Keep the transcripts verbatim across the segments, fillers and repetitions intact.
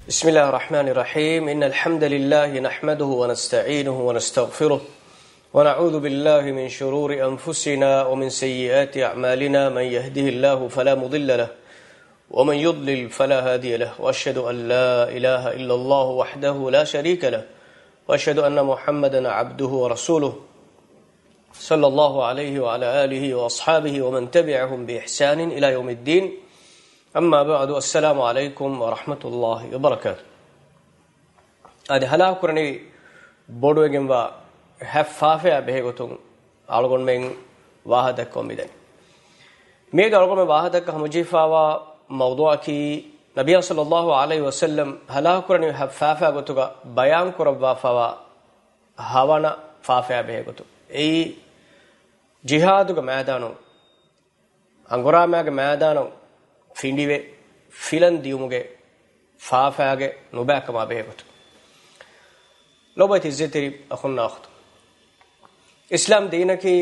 بسم الله الرحمن الرحيم. إن الحمد لله نحمده ونستعينه ونستغفره، ونعوذ بالله من شرور أنفسنا ومن سيئات أعمالنا. من يهده الله فلا مضل له، ومن يضلل فلا هادي له، وأشهد أن لا إله إلا الله وحده لا شريك له، وأشهد أن محمدا عبده ورسوله، صلى الله عليه وعلى آله وأصحابه ومن تبعهم بإحسان إلى يوم الدين. أما بعد، السلام عليكم ورحمة الله وبركاته. އަދި ހަލާކުކުރަނިވި ބޮޑުވެގެންވާ ހަތް ފާފަޔާ ބެހޭގޮތުން އަޅުގަނޑުމެން ވާހަކަދައްކަވަން މިދަނީ. މިއަދު އަޅުގަނޑުމެން ވާހަކަދައްކަ ހަމަޖެހިފާވާ މައުޟޫޢަކީ، ނަބިއްޔާ ޞައްލައްލާހު ޢަލައިހި ވަސައްލަމް ހަލާކުކުރަނިވި ހަތް ފާފަޔާ ގޮތުގަ ބަޔާންކުރައްވާފާވާ ހަވަނަ ފާފަޔާ ބެހޭގޮތުން. އެއީ، ޖިހާދުގެ މައިދާނުން، ހަނގުރާމައިގެ މައިދާނުން ފިނޑިވެ، ފިލަން ދިޔުމުގެ ފާފައިގެ ނުބައިކަމާ ބެހޭގޮތުން. ލޯބިވެތި ޢިއްޒަތްތެރި އަޚުންނާ އުޚްތުން، އިސްލާމް ދީނަކީ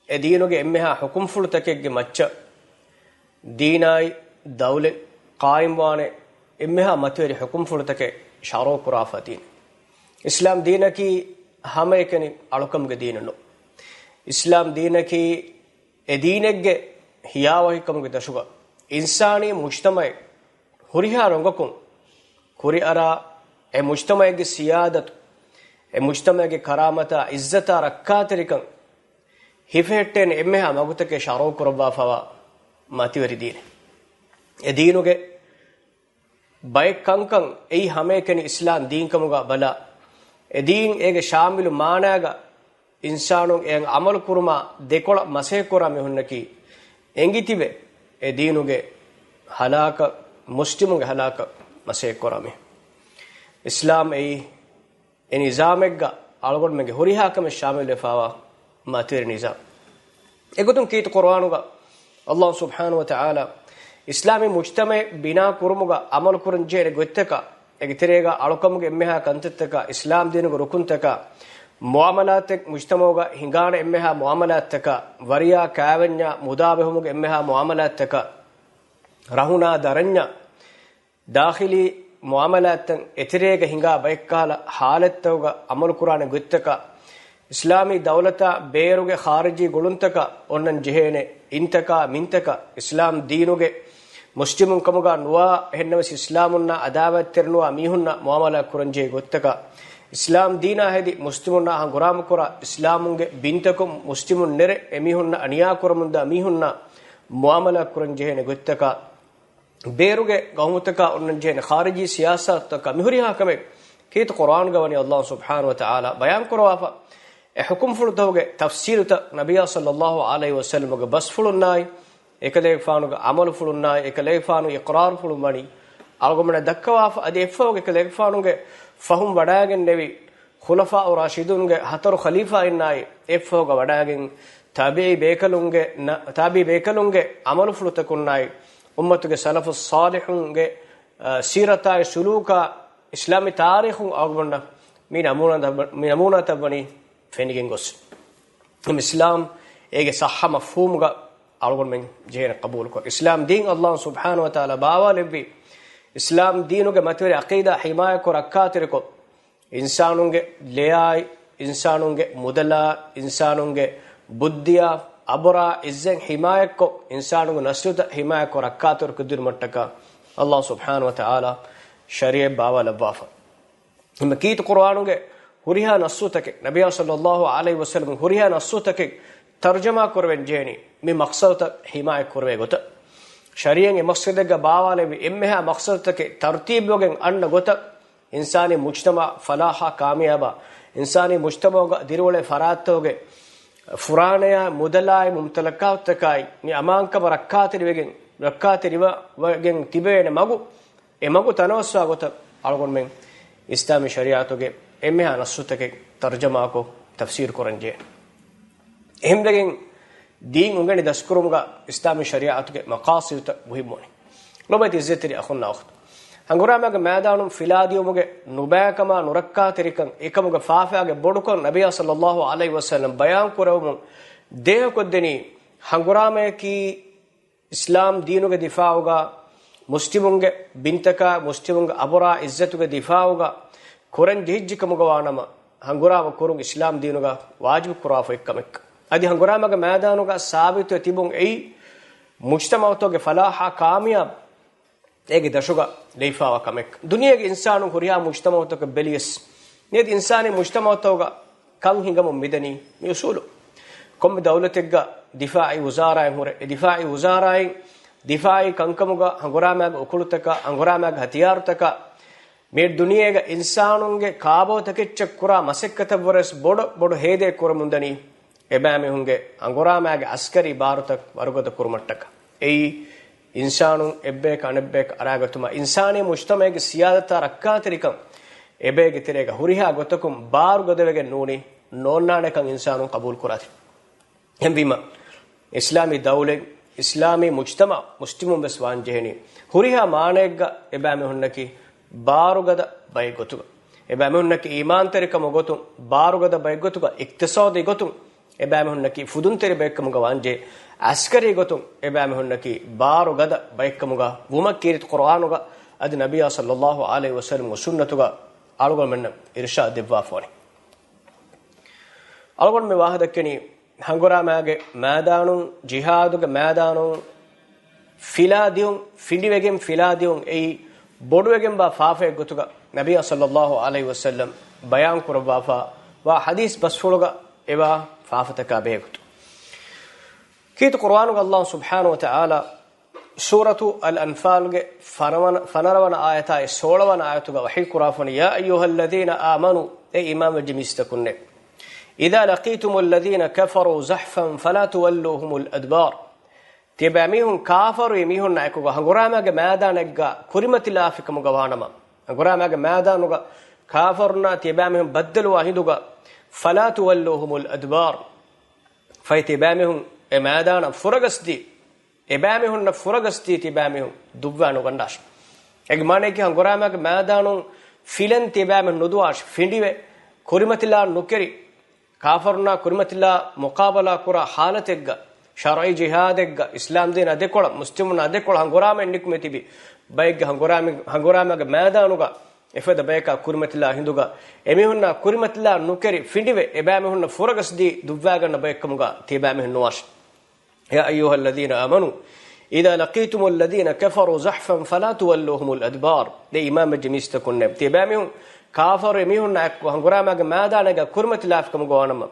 އެ ދީނުގެ އެންމެހާ ޙުކުމްފުޅުތަކެއްގެ މައްޗަށް ދީނާއި ދައުލަތް ޤާއިމްވާނެ އެންމެހާ މަތިވެރި ޙުކުމްފުޅުތަކެއް ޝަރުޢުކުރާފަ ދީނެއް. އިސްލާމް ދީނަކީ ހަމައެކަނި އަޅުކަމުގެ ދީނެއް ނޫން. އިސްލާމް ދީނަކީ އެ ދީނެއްގެ ހިޔާވަހިކަމުގެ ދަށުގަ އިންސާނީ މުޖްތަމަޢެއް ހުރިހާ ރޮނގަކުން ކުރިއަރާ، އެ މުޖްތަމަޢެއްގެ ސިޔާދަތު، އެ މުޖްތަމަޢެއްގެ ކަރާމަތާ، ޢިއްޒަތާ، ރައްކާތެރިކަން ހިފެހެއްޓޭނެ އެންމެހާ މަގުތަކެއް ޝަރުޢުކުރައްވާފަވާ މަތިވެރި ދީނެއް. އެ ދީނުގެ ބައެއް ކަންކަން އެއީ ހަމައެކަނި އިސްލާމް ދީންކަމުގަ ބަލާ، އެ ދީން އޭގެ ޝާމިލު މާނާގަ އިންސާނުން އެއަށް ޢަމަލު ކުރުމާ ދެކޮޅަށް މަސައްކަތްކުރާ މީހުންނަކީ އެނގިތިބެ އެ ދީނުގެ ހަލާކަށް، މުސްލިމުންގެ ހަލާކަށް މަސައްކަތްކުރާ މީހުން. އިސްލާމް އެއީ އެ ނިޒާމެއްގަ އަޅުގަނޑުމެންގެ ހުރިހާ ކަމެއް ޝާމިލުވެފާވާ މަތިވެރި ނިޒާމް. އެގޮތުން ކީރިތި ޤުރުއާނުގަ ﷲ ސުބްޙާނަހޫ ވަތަޢާލާ އިސްލާމީ މުޖްތަމަޢެއް ބިނާ ކުރުމުގަ ޢަމަލު ކުރަން ޖެހޭނެ ގޮތްތަކާ، އޭގެ ތެރޭގަ އަޅުކަމުގެ އެންމެހާ ކަންތައްތަކާ، އިސްލާމް ދީނުގެ ރުކުންތަކާ، މުޢާމަލާތެއް، މުޖްތަމަޢުގަ ހިނގާނެ އެންމެހާ މުޢާމަލާތްތަކާ، ވަރިޔާ ކާވެންޏާ މުދާ ބެހުމުގެ އެންމެހާ މުޢާމަލާތްތަކާ، ރަހުނާ ދަރަންޏާ، ދާޚިލީ މުޢާމަލާތްތައް، އެތެރޭގަ ހިނގާ ބައެއްކަހަލަ ޙާލަތްތަކުގަ ޢަމަލުކުރާނެ ގޮތްތަކާ، އިސްލާމީ ދައުލަތާ ބޭރުގެ ޚާރިޖީ ގުޅުންތަކަށް އޮންނަން ޖެހޭނެ އިންތަކާ މިންތަކަށް، އިސްލާމް ދީނުގެ މުސްލިމުން ކަމުގަ ނުވާ، އެހެންނަމަވެސް އިސްލާމުންނާ އަދާވަތްތެރި ނުވާ މީހުންނާ މުޢާމަލާތް ކުރަން ޖެހޭ ގޮތްތަކަށް، އިސްލާމް ދީނާ ހެދި މުސްލިމުންނާ ހަނގުރާމަކުރާ، އިސްލާމުންގެ ބިންތަކުން މުސްލިމުން ނެރެ އެމީހުންނަށް އަނިޔާ ކުރަމުންދާ މީހުންނާ މުޢާމަލާތް ކުރަން ޖެހޭނެ ގޮތްތަކަށް، ބޭރުގެ ޤައުމުތަކާ އޮންނަން ޖެހޭނެ ޚާރިޖީ ސިޔާސަތުތަކާ މިހުރިހާ ކަމެއް ކީރިތި ޤުރުއާންގަ ވަނީ ﷲ ސުބްޙާނަހޫ ވަތަޢާލާ ބަޔާންކުރަވާފަ. އެ ޙުކުމްފުޅުތަކުގެ ތަފްސީލުތައް ނަބިއްޔާ ޞައްލައްލާހު ޢަލައިހި ވަސައްލަމްގެ ބަސްފުޅުންނާއި، އެކަލޭގެފާނުގެ ޢަމަލުފުޅުންނާއި، އެކަލޭގެފާނު އިޤްރާރުފުޅުން ވަނީ އަޅުގަނޑުމެންނަށް ދައްކަވާފަ. އަދި އެއަށްފަހުގަ އެކަލޭގެފާނުގެ ފަހުން ވަޑައިގެންނެވި ޚުލަފާއު ރާޝިދޫންގެ ހަތަރު ޚަލީފާއިންނާއި، އެއަށްފަހުގަ ވަޑައިގެން ތާބިޢީ ބޭކަލުންގެ ނަ-، ތާބިޢީ ބޭކަލުންގެ ޢަމަލުފުޅުތަކުންނާއި، އުއްމަތުގެ ސަލަފުއް ޞާލިޙުންގެ، އަ، ސީރަތާއި ސުލޫކާ އިސްލާމީ ތާރީޚުން އަޅުގަނޑަށް މި ނަމޫނާތައް، މި ނަމޫނާތައް ވަނީ ފެނިގެން ގޮސް. އިސްލާމް އޭގެ ޞައްޙަ މަފްހޫމުގަ އަޅުގަނޑުމެން ޖެހޭނެ ޤަބޫލުކޮށް، އިސްލާމް ދީން ﷲ ސުބްޙާނަހޫ ވަތަޢާލާ ބާވާލެއްވި، އިސްލާމް ދީނުގެ މަތިވެރި ޢަޤީދާ ޙިމާޔަތްކޮށް ރައްކާތެރިކޮށް، އިންސާނުންގެ ލެޔާއި، އިންސާނުންގެ މުދަލާ، އިންސާނުންގެ ބުއްދިޔާ، އަބުރާ، ޢިއްޒަތް ޙިމާޔަތްކޮށް، އިންސާނުންގެ ނަސްލުތައް ޙިމާޔަތްކޮށް ރައްކާތެރިކޮށްދިނުމަށްޓަކާ ﷲ ސުބްޙާނަހޫ ވަތަޢާލާ ޝަރީޢަތް ބާވާލައްވާފަ. އެމަ ކީރިތި ޤުރުއާނުގެ ހުރިހާ ނައްޞުތަކެއް، ނަބިއްޔާ ޞައްލައްލާހު ޢަލައިހި ވަސައްލަމްގެ ހުރިހާ ނައްޞުތަކެއް ތަރުޖަމާ ކުރެވެން ޖެހެނީ، މި މަޤްޞަދުތައް ޙިމާޔަތް ކުރެވޭ ގޮތަށް. ޝަރީޢަތް އެ މަޤްޞަދެއްގަ ބާވާލެއްވި އެންމެހާ މަޤްޞަދުތަކެއް ތަރުތީބުވެގެން އަންނަ ގޮތަށް، އިންސާނީ މުޖްތަމަޢަށް ފަލާޙާ ކާމިޔާބާ، އިންސާނީ މުޖްތަމަޢުގަ ދިރިއުޅޭ ފަރާތްތަކުގެ ފުރާނަޔާ މުދަލާއި މުމްތަލަކާތުތަކާއި، މި އަމާންކަމަށް ރައްކާތެރިވެގެން، ރައްކާތެރިވެގެން ތިބޭނެ މަގު، އެ މަގު ތަނަވަސްވާ ގޮތަށް އަޅުގަނޑުމެން އިސްލާމީ ޝަރީޢަތުގެ އެންމެހާ ނައްޞުތަކެއް ތަރުޖަމާކޮށް ތަފްސީރު ކުރަން ޖެހޭ. އެހެންވެގެން ދީން އުނގެނި ދަސްކުރުމުގަ އިސްލާމީ ޝަރީޢަތުގެ މަޤާޞިދުތައް މުހިއްމުވަނީ. ލޮބުވެތި ޢިއްޒަތްތެރި އަޚުންނާ އުޚްތުން، ހަނގުރާމައިގެ މައިދާނުން ފިލާދިޔުމުގެ ނުބައިކަމާ ނުރައްކާތެރިކަން އެކަމުގެ ފާފައިގެ ބޮޑުކަން ނަބިއްޔާ ޞައްލައްލާހު ޢަލައިހި ވަސައްލަމް ބަޔާން ކުރެވުމުން ދޭހަކޮށްދެނީ، ހަނގުރާމަޔަކީ އިސްލާމް ދީނުގެ ދިފާޢުގަ މުސްލިމުންގެ ބިންތަކާ، މުސްލިމުންގެ އަބުރާ އިއްޒަތުގެ ދިފާއުގަ ކުރަން ޖެހިއްޖެ ކަމުގަ ވާނަމަ، ހަނގުރާމަ ކުރުން އިސްލާމް ދީނުގަ ވާޖިބު ކުރާފައި ކަމެއް. އަދި ހަނގުރާމަގެ މައިދާނުގަ ސާބިތުވެ ތިބުން އެއީ މުޖްތަމައުތަކުގެ ފަލާހާ ކާމިޔާބު އޭގެ ދަށުގަ ލެއިފާވާ ކަމެއް. ދުނިޔޭގެ އިންސާނުން ހުރިހާ މުޖްތަމައުތަކަށް ބެލިޔަސް، ނިޔަތި އިންސާނީ މުޖްތަމައުތަކުގަ ކަން ހިނގަމުން މިދަނީ މި އުސޫލު. ކޮންމެ ދައުލަތެއްގަ ދިފާއީ ވުޒާރާއެއް ހުރޭ. އެ ދިފާއީ ވުޒާރާއިން ދިފާއީ ކަންކަމުގަ ހަނގުރާމާގެ އުކުޅުތަކަށް، ހަނގުރާމާގެ ހަތިޔާރުތަކަށް، މި ދުނިޔޭގަ އިންސާނުންގެ ކާބޯތަކެއްޗަށް ކުރާ މަސައްކަތަށްވުރެސް ބޮޑު ބޮޑު ހޭދައެއް ކުރަމުންދަނީ އެބައިމީހުންގެ ހަނގުރާމާގެ އަސްކަރީ ބާރުތައް ވަރުގަދަ ކުރުމަށްޓަކާ. އެއީ އިންސާނުން އެއްބަޔަކަށް އަނެއްބަޔަކަށް އަރާގަތުމަށް އިންސާނީ މުޖްތަމަޢެއްގެ ސިޔާދަތާ ރައްކާތެރިކަން އެބައެއްގެ ތެރޭގަ ހުރިހާ ގޮތަކުން ބާރުގަދަވެގެން ނޫނީ ނޯންނާނެކަން އިންސާނުން ޤަބޫލުކުރާތި. އެހެންވީމަ، އިސްލާމީ ދައުލަތް، އިސްލާމީ މުޖްތަމަޢު، މުސްލިމުން ވެސް ވާންޖެހެނީ ހުރިހާ މާނައެއްގަ އެބައިމީހުންނަކީ ބާރުގަދަ ބައެއް ގޮތުގަ، އެބައިމީހުންނަކީ އީމާންތެރިކަމުގެ ގޮތުން ބާރުގަދަ ބައެއް ގޮތުގަ، އިޤްތިޞާދީ ގޮތުން އެބައިމީހުންނަކީ ފުދުންތެރި ބައެއްކަމުގަ ވާންޖެހޭ، އަސްކަރީ ގޮތުން އެބައިމީހުންނަކީ ބާރުގަދަ ބައެއްކަމުގަ ވުމަށް ކީރިތި ޤުރުއާނުގަ އަދި ނަބިއްޔާ ޞައްލައްލާހު ޢަލައިހި ވަސައްލަމްގެ ސުންނަތުގަ އަޅުގަނޑުމެންނަށް އިރުޝާދު ދެއްވާފަވަނީ. އަޅުގަނޑު މި ވާހަކަ ދައްކަނީ ހަނގުރާމާގެ މައިދާނުން، ޖިހާދުގެ މައިދާނުން ފިލާ ދިއުން، ފިނޑިވެގެން ފިލާ ދިއުން އެއީ ބޮޑުވެގެންވާ ފާފައެއް ގޮތުގަ ނަބިއްޔާ ޞައްލައްލާހު ޢަލައިހި ވަސައްލަމް ބަޔާން ކުރައްވާފަ ވާ ޙަދީޘް ބަސްފުޅުގަ އެވާ ފާފަތަކާ ބެހޭ ގޮތުން. ކީރިތި ޤުރުއާނުގަ ﷲ ސުބްޙާނަހޫ ވަތަޢާލާ ސޫރަތު އަލް އަންފާލްގެ ފަނަވަނަ، ފަނަރަވަނަ އާޔަތާއި ސޯޅަވަނަ އާޔަތުގަ ވަޙީ ކުރާފަނި، يا أيها الذين آمنوا، އޭ އީމާންވެއްޖެ މީސްތަކުންނޭ، إذا لقيتم الذين كفروا زحفا فلا تولوهم الأدبار. ތިޔަބައިމީހުން ކާފަރުވި މީހުންނާ އެކުގަ ހަނގުރާމާގެ މައިދާނެއްގަ ކުރިމަތިލާފިކަމުގަ ވާނަމަ، ހަނގުރާމާގެ މައިދާނުގަ ކާފަރުންނާ ތިޔަބައިމީހުން ބައްދަލުވާ ހިނދުގަ، فلا تولوهم الأدبار، ފަހެ ތިޔަބައިމީހުން އެ މައިދާނަށް ފުރަގަސްދީ، އެބައިމީހުންނަށް ފުރަގަސްދީ ތިބައިމީހުން ދުއްވާ ނުގަންނާށި. އޭގެ މާނައަކީ ހަނގުރާމާގެ މައިދާނުން ފިލަން ތިބައިމީހުން ނުދުވާށި. ފިނޑިވެ، ކުރިމަތިލާ ނުކެރި، ކާފަރުންނާ ކުރިމަތިލާ މުޤާބަލާ ކުރާ ޙާލަތެއްގަ، ޝަރުޢީ ޖިހާދެއްގަ، އިސްލާމްދީން އަދެކޮޅަށް، މުސްލިމުން އަދެކޮޅަށް ހަނގުރާމައެއް ނިކުމެ ތިބި ބައެއްގެ ހަނގުރާމަ، ހަނގުރާމާގެ މައިދާނުގަ އެފަދަ ބަޔަކާ ކުރިމަތިލާ ހިނދުގަ، އެމީހުންނާ ކުރިމަތިލާ ނުކެރި، ފިނޑިވެ، އެބައިމީހުންނަށް ފުރަގަސްދީ ދުއްވާގަންނަ ބައެއްކަމުގަ ތިބައިމީހުން ނުވާށި. يا أيها الذين آمنوا إذا لقيتم الذين كفروا زحفا فلا تولوهم الأدبار. އޭ އީމާންވެއްޖެ މީސްތަކުންނޭ، ތިބައިމީހުން ކާފަރު އެމީހުންނާ އެކު ހަނގުރާމާގެ މައިދާނެއްގަ ކުރިމަތިލާފިކަމުގަ ވާނަމަ،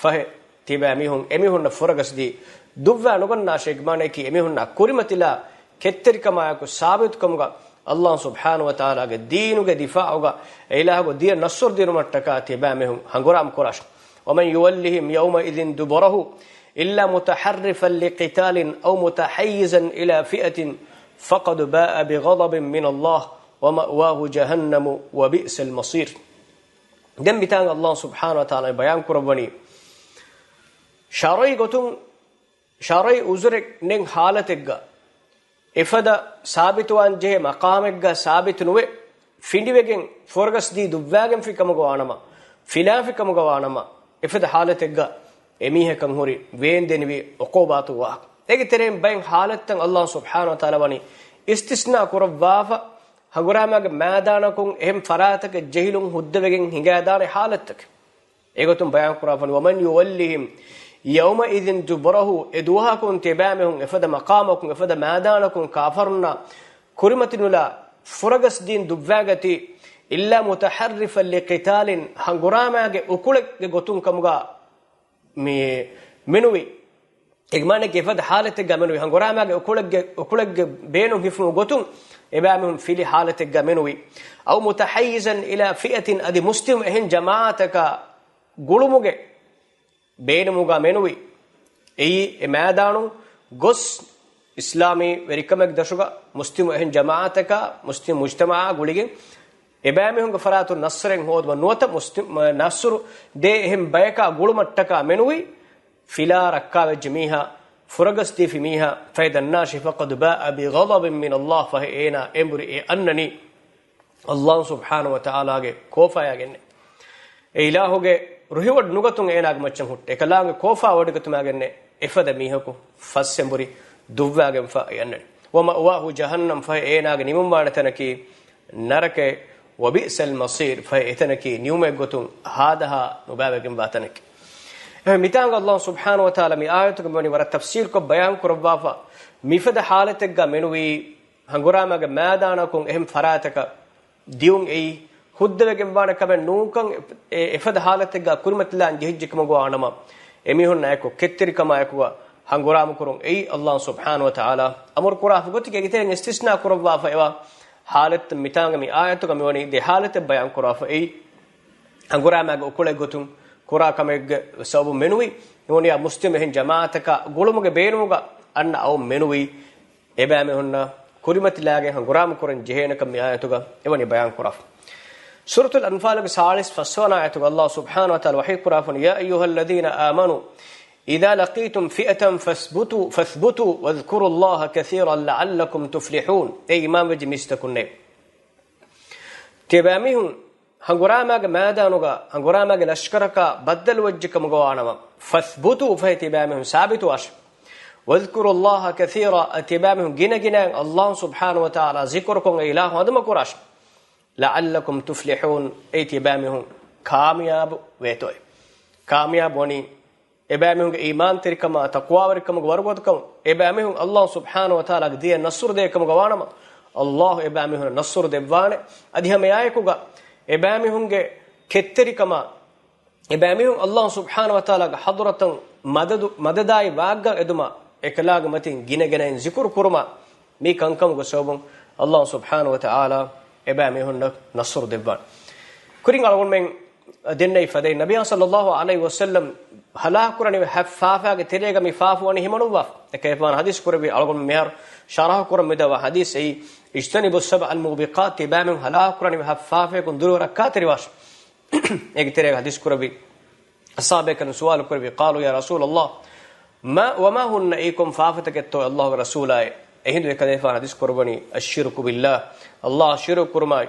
ފަހެ ތިބައިމީހުން އެމީހުންނަށް ފުރަގަސްދީ ދުއްވާ ނުގަންނާށޭ. އޭގެ މާނައަކީ އެމީހުންނާ ކުރިމަތިލާ ކެތްތެރިކަމާއެކު ސާބިތުކަމުގަ ﷲ ސުބްޙާނަހޫ ވަތަޢާލާގެ ދީނުގެ ދިފާޢުގަ އެ އިލާހުގެ ދިޔަ ނަޞްރު ދިނުމަށްޓަކާ ތިބައިމީހުން ހަނގުރާމަ ކުރާށި. ومن يولهم يومئذ دبره إلا متحرفا لقتال أو متحيزا إلى فئة فقد باء بغضب من الله ومأواه جهنم وبئس المصير. ދެން މިތާނގަ ﷲ ސުބްޙާނަހޫ ވަތަޢާލާ ބަޔާން ކުރައްވަނީ، ޝަރުޢީ ގޮތުން، ޝަރުޢީ ޢުޛުރެއް ނެތް ޙާލަތެއްގަ، އެފަދަ ސާބިތުވާންޖެހޭ މަޤާމެއްގަ ސާބިތު ނުވެ، ފިނޑިވެގެން ފުރަގަސްދީ ދުއްވާގެންފި ކަމުގަ ވާނަމަ، ފިލާފި ކަމުގަ ވާނަމަ، އެފަދަ ޙާލަތެއްގަ އެމީހަކަށް ހުރި ވޭންދެނިވި ޢުޤޫބާތު ވާހަކަ. އޭގެ ތެރެއިން ބައެއް ޙާލަތްތައް ﷲ ސުބްޙާނަހޫ ވަތަޢާލާ ވަނީ އިސްތިސްނާ ކުރައްވާފަ، ހަނގުރާމާގެ މައިދާނަކުން އެހެން ފަރާތަކަށް ޖެހިލުން ހުއްދަވެގެން ހިނގާދާނެ ޙާލަތްތަކެއް. އެގޮތުން ބަޔާން ކުރާފަނި، ومن يولهم يومئذ دبره، އެ ދުވަހަކުން ތިބާމީހުން އެފަދަ މަޤާމަކުން އެފަދަ މައިދާނަކުން ކާފަރުންނާ ކުރިމަތިނުލާ ފުރަގަސްދީން ދުއްވާގަތީ، إلا متحرفا لقتال، ހަނގުރާމާގެ އުކުޅެއްގެ ގޮތުން ކަމުގަ މި މެނުވި. އެގެ މާނައަކީ އެފަދަ ޙާލަތެއްގަ މެނުވި، ހަނގުރާމާގެ އުކުޅެއްގެ، އުކުޅެއްގެ ބޭނުން ހިފުމުގެ ގޮތުން އެބާމީހުން ފިލި ޙާލަތެއްގަ މެނުވި. أو متحيزا إلى فئة، އަދި މުސްލިމް އެހެން ޖަމާޢަތަކާ ގުޅުމުގެ ބޭނުމުގަ މެނުވި. އެއީ އެ މައިދާނުން ގޮސް އިސްލާމީ ވެރިކަމެއްގެ ދަށުގަ މުސްލިމް އެހެން ޖަމާޢަތަކާ މުސްލިމް މުޖްތަމަޢާ ގުޅިގެން އެބާމީހުންގެ ފަރާތުން ނަޞްރެއް ހޯދުމަށް ނުވަތަ މުސްލިމް، ނަޞްރު ދޭ އެހެން ބަޔަކާ ގުޅުމަށްޓަކާ މެނުވި. ފިލާ ރައްކާވެއްޖެ މީހާ، ފުރަގަސްދީފި މީހާ، ފަހެ ދަންނާށި، فقد باء بغضب من الله، ފަހެ އޭނާ އެނބުރި އެ އަންނަނީ ﷲ ސުބްޙާނަހޫ ވަތަޢާލާގެ ކޯފާޔާގެންނޭ. އެ އިލާހުގެ ރުހިވޮޑި ނުގަތުން އޭނާގެ މައްޗަށް ހުއްޓޭ. އެކަލާނގެ ކޯފާ ވޮޑިގަތުމާގެންނޭ އެފަދަ މީހަކު ފަސްއެނބުރި ދުއްވާގެންފަ އެ އަންނަނީ. ومأواه جهنم، ފަހެ އޭނާގެ ނިމުންވާނެ ތަނަކީ ނަރަކައެއް، وبئس المصير، ފަހެ އެތަނަކީ ނިމުމެއްގޮތުން ހާދަހާ ނުބާވެގެންވާ ތަނެކެވެ. އެހެން މިތާނގަ ﷲ ސުބްޙާނަހޫ ވަތަޢާލާ މި އާޔަތުގަ މިވަނީ ވަރަށް ތަފްޞީލުކޮށް ބަޔާންކުރައްވާފަ، މިފަދަ ޙާލަތެއްގަ މެނުވީ ހަނގުރާމާގެ މައިދާނަކުން އެހެން ފަރާތަކަށް ދިޔުން އެއީ، ހުއްދަވެގެންވާނެ ކަމެއް ނޫންކަން އެ، އެ، އެފަދަ ޙާލަތެއްގަ ކުރިމަތިލާން ޖެހިއްޖެ ކަމުގަ ވާނަމަ، އެމީހުންނާއެކު ކެތްތެރިކަމާއެކުގަ ހަނގުރާމަކުރުން އެއީ ﷲ ސުބްޙާނަހޫ ވަތަޢާލާ އަމުރު ކުރާފަ ގޮތެއް. އޭގެ ތެރެއިން އިސްތިސްނާ ކުރައްވާފަ އެވާ ޙާލަތްތައް މިތާނގަ މި އާޔަތުގަ މިވަނީ ދެ ޙާލަތެއް ބަޔާން ކުރާފަ އެއީ، ހަނގުރާމާގެ އުކުޅެއްގޮތުން ކުރާ ކަމެއްގެ ސަބަބުން މެނުވީ، ނޫނިޔާ މުސްލިމް އެހެން ޖަމާޢަތަކާ ގުޅުމުގެ ބޭނުމުގަ އަންނަ އައުން މެނުވީ، އެބައިމީހުންނަށް ކުރިމަތިލާގެން ހަނގުރާމަ ކުރަން ޖެހޭނެކަން މި އާޔަތުގަ އެވަނީ ބަޔާން ކުރާފަ. ސޫރަތުލް އަންފާލުގެ ސާޅީސް ފަސްވަނަ އާޔަތުގަ ﷲ ސުބްޙާނަހޫ ވަތަޢާލާ ވަޙީ ކުރާފަ، يا أيها الذين آمنوا إذا لقيتم فئة فاثبتوا واذكروا الله كثيرا لعلكم تفلحون. އޭ އީމާންވެއްޖެ މީސްތަކުންނޭ! ތިޔަބައިމީހުން ހަނގުރާމާގެ މައިދާނުގަ ހަނގުރާމާގެ ލަޝްކަރަކާ ބައްދަލުވެއްޖެ ކަމުގަ ވާނަމަ، فاثبتوا، ފަހެ ތިޔަބައިމީހުން ސާބިތުވާށެ. واذكروا الله كثيرا، ތިޔަބައިމީހުން ގިނަ ގިނައިން ﷲ ސުބްޙާނަހޫ ވަތަޢާލާ ޒިކުރުކޮށް އެ އިލާހު ހަނދުމަކުރާށެ. لعلكم تفلحون، އެއީ ތިޔަބައިމީހުން ކާމިޔާބު ވޭތޯއޭ. ކާމިޔާބު ވަނީ އެބައިމީހުންގެ އީމާންތެރިކަމާ، ތަޤްވާވެރިކަމުގެ ވަރުގަދަކަމުން، އެބައިމީހުން ﷲ ސުބްޙާނަހޫ ވަތަޢާލާގެ ދިޔަ ނަޞްރު ދޭ ކަމުގަ ވާނަމަ، ﷲ އެބައިމީހުންނަށް ނަޞްރު ދެއްވާނެ. އަދި ހަމަ އެއާއެކުގަ އެބައިމީހުންގެ ކެތްތެރިކަމާ، އެބައިމީހުން ﷲ ސުބްޙާނަހޫ ވަތަޢާލާގެ ޙަޟްރަތަށް މަދަދު، މަދަދާއި ވާގްގަން އެދުމާ، އެކަލާގެ މަތިން ގިނަ ގިނައިން ޒިކުރު ކުރުމާ، މި ކަންކަމުގެ ސަބަބުން ﷲ ސުބްޙާނަހޫ ވަތަޢާލާ އެބައިމީހުންނަށް ނަޞްރު ދެއްވާނެ. ކުރިން އަޅުގަނޑުމެން ދެންނެވި ފަދައިން، ނަބިއްޔާ ޞައްލައްލާހު ޢަލައިހި ވަސައްލަމް ހަލާކުކުރަނިވި ހަތް ފާފާގެ ތެރޭގަ މި ފާފަ ވަނީ ހިމަނުއްވާފަ. އެކަލޭގެފާނު ޙަދީޘް ކުރެއްވި، އަޅުގަނޑު މިހާރު ޝަރަޙަ ކުރަން މިދަވާ ޙަދީޘް އެއީ، اجتنبوا السبع الموبقات، ތިބާމެން ހަލާކުކުރަނިވި ހަތް ފާފަޔަކުން ދުރުވެ ރައްކާތެރިވާށެ. އޭގެ ތެރޭގަ ޙަދީޘް ކުރެއްވި އަޞްޙާބޭކަލުން ސުވާލު ކުރެއްވި، قالوا يا رسول الله، ما، وما هن، އެއީ ކޮން ފާފަތަކެއްތޯ ﷲގެ ރަސޫލާއޭ؟ އެހިނދު އެކަލޭގެފާނު ޙަދީޘް ކުރައްވަނީ، الشرك بالله، ﷲއަށް ޝިރުކު ކުރުމާއި،